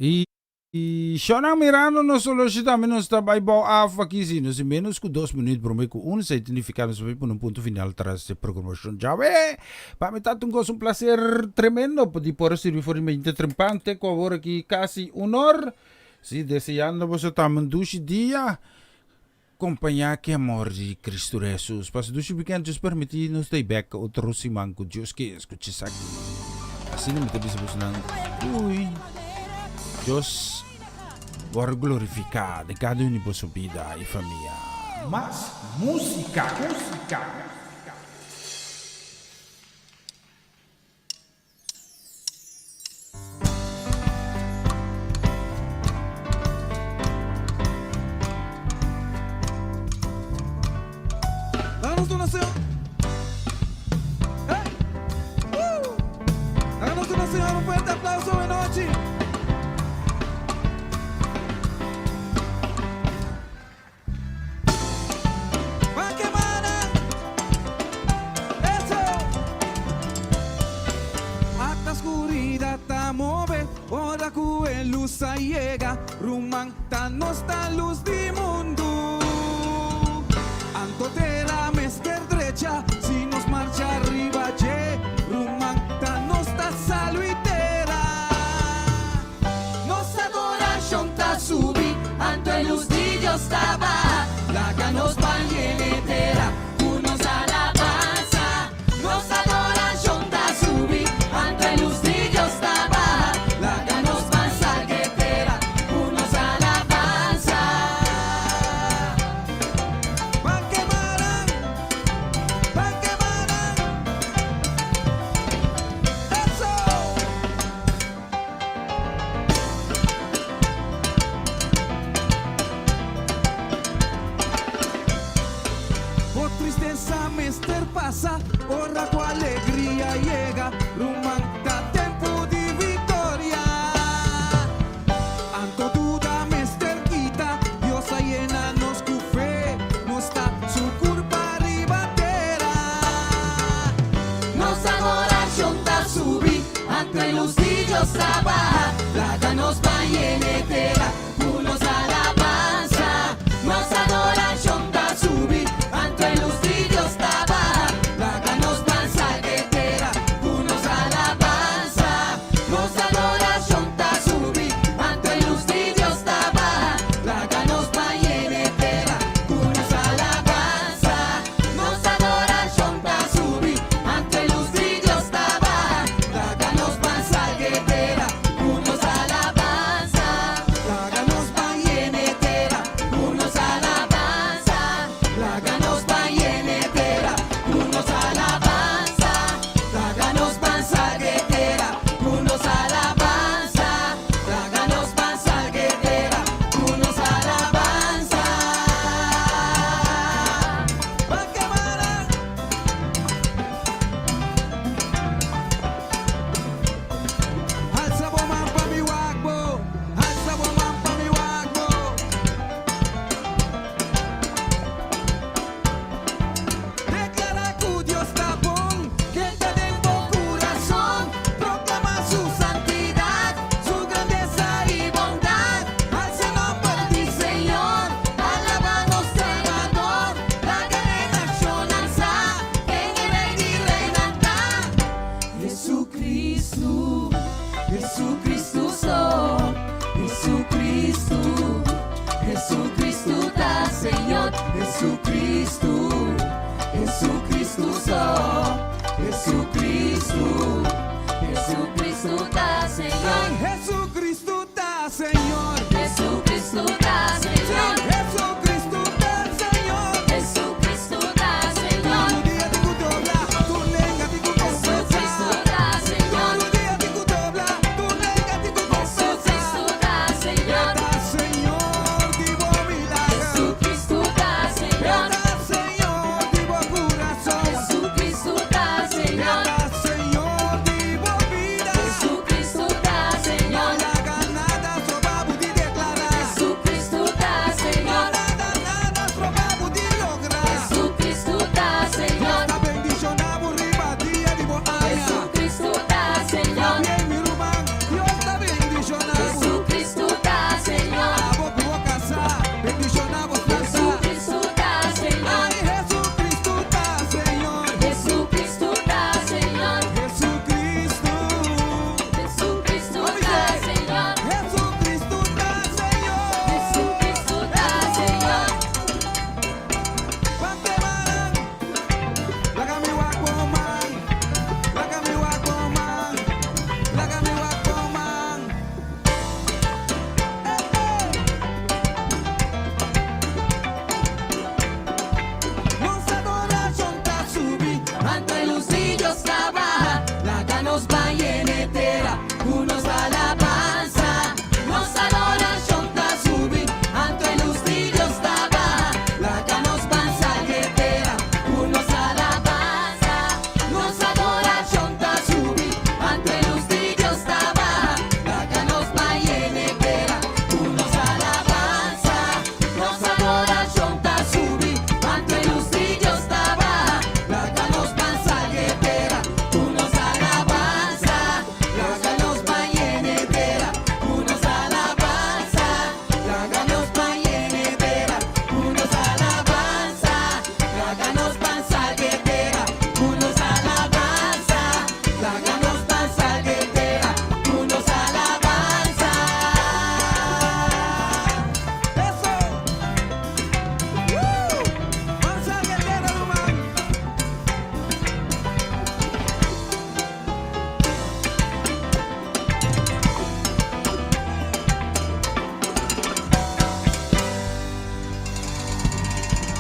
I shownan mirando nos oloshi tambe nos ta bai bou af aki si nos tin menos ku dos minuut prome ku un esei ta nifiká nos ta bai pone un punto final tras e programashon djawe. Pa mi ta un goso un plaser tremendo di por a sirbi for di mente trempan te ku awor aki kasi un or. Si deseando boso tambe un dushi dia kompañá ku e amor di Cristo Hesus. Pasa dushi weekend Dios permití nos ta bek otro siman ku Dios ke skucha esaki. Asina mi ta bisa bosonan dui. Dios wòrdu glorifiká den kada un di boso bida i famia. Mas músika, músika. Danos tu nación. Hey. Woo. Danos tu nación. Un fuerte aplauso de noche. Ata skuridat ta move ora ku e lus a yega, ruman ta nos ta lus di mundu. Anto tera mester drecha si nos marcha riba dje, ruman ta nos ta salu i tera. Nos adorashon ta subi, anto e lus di Dios ta baha. Laga nos pan yene tera ku nos alabansa. Nos adorashon ta subi, anto e lus di Dios ta baha. Laga nos pan salga e tera ku nos alabansa. Pan kemanan, pan kemanan, eso! Bo tristesa mester pasa ora ku alegria yega, ruman ta tempu di viktoria. Anto duda mester kita, Dios a yena nos ku fe, nos ta su kurpa riba tera. Nos adorashon ta subi. Anto e lus di Dios ta baha, laga nos ban yene tera ku nos alabansa. Nos adorashon ta subi, anto e lus di Dios ta baha, laga nos ban salga e tera ku nos alabansa. Nos adorashon ta subi, anto e lus di Dios ta baha, laga nos ban yene tera ku nos alabansa. Nos adorashon ta subi, anto e lus di Dios ta baha, laga nos ban salga e tera ku nos alabansa. Laga nos ban yena e tera ku nos alabansa. Laga nos ban yena e tera ku nos alabansa. Laga nos ban salga e tera ku nos alabansa. Laga nos ban salga e tera ku nos alabansa. Alsa bo man pa mi wak bo, alsa bo man pa mi wak bo. Declara cu Dios ta bon, ken ta den bo curason. Proclama su santidad, su grandeza y bondad. Alsa nomber di Señor, alaba nos Salvador. Laga e nacionnan sa, ken e Rey di reynan ta. Jesucristo, Jesucristo so, Jesucristo, Jesucristo ta Señor. Jesucristo, Jesucristo so, Jesucristo, Jesucristo ta Señor. Jesucristo ta Señor. Jesucristo ta Señor. Jesucristo ta Señor. Jesucristo ta Señor. Tur dia tin cu dobla, tur lenga tin cu confesa. Jesucristo ta Señor. Tur dia tin cu dobla, tur lenga tin cu confesa. Jesucristo ta Señor. E ta Señor di bo milagro. Jesucristo ta Señor. E ta Señor di bo curason. Jesucristo ta Señor. E ta Señor di bo bida. Jesucristo.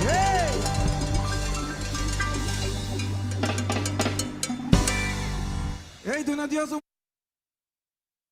Hey! Hey, duna Dios un.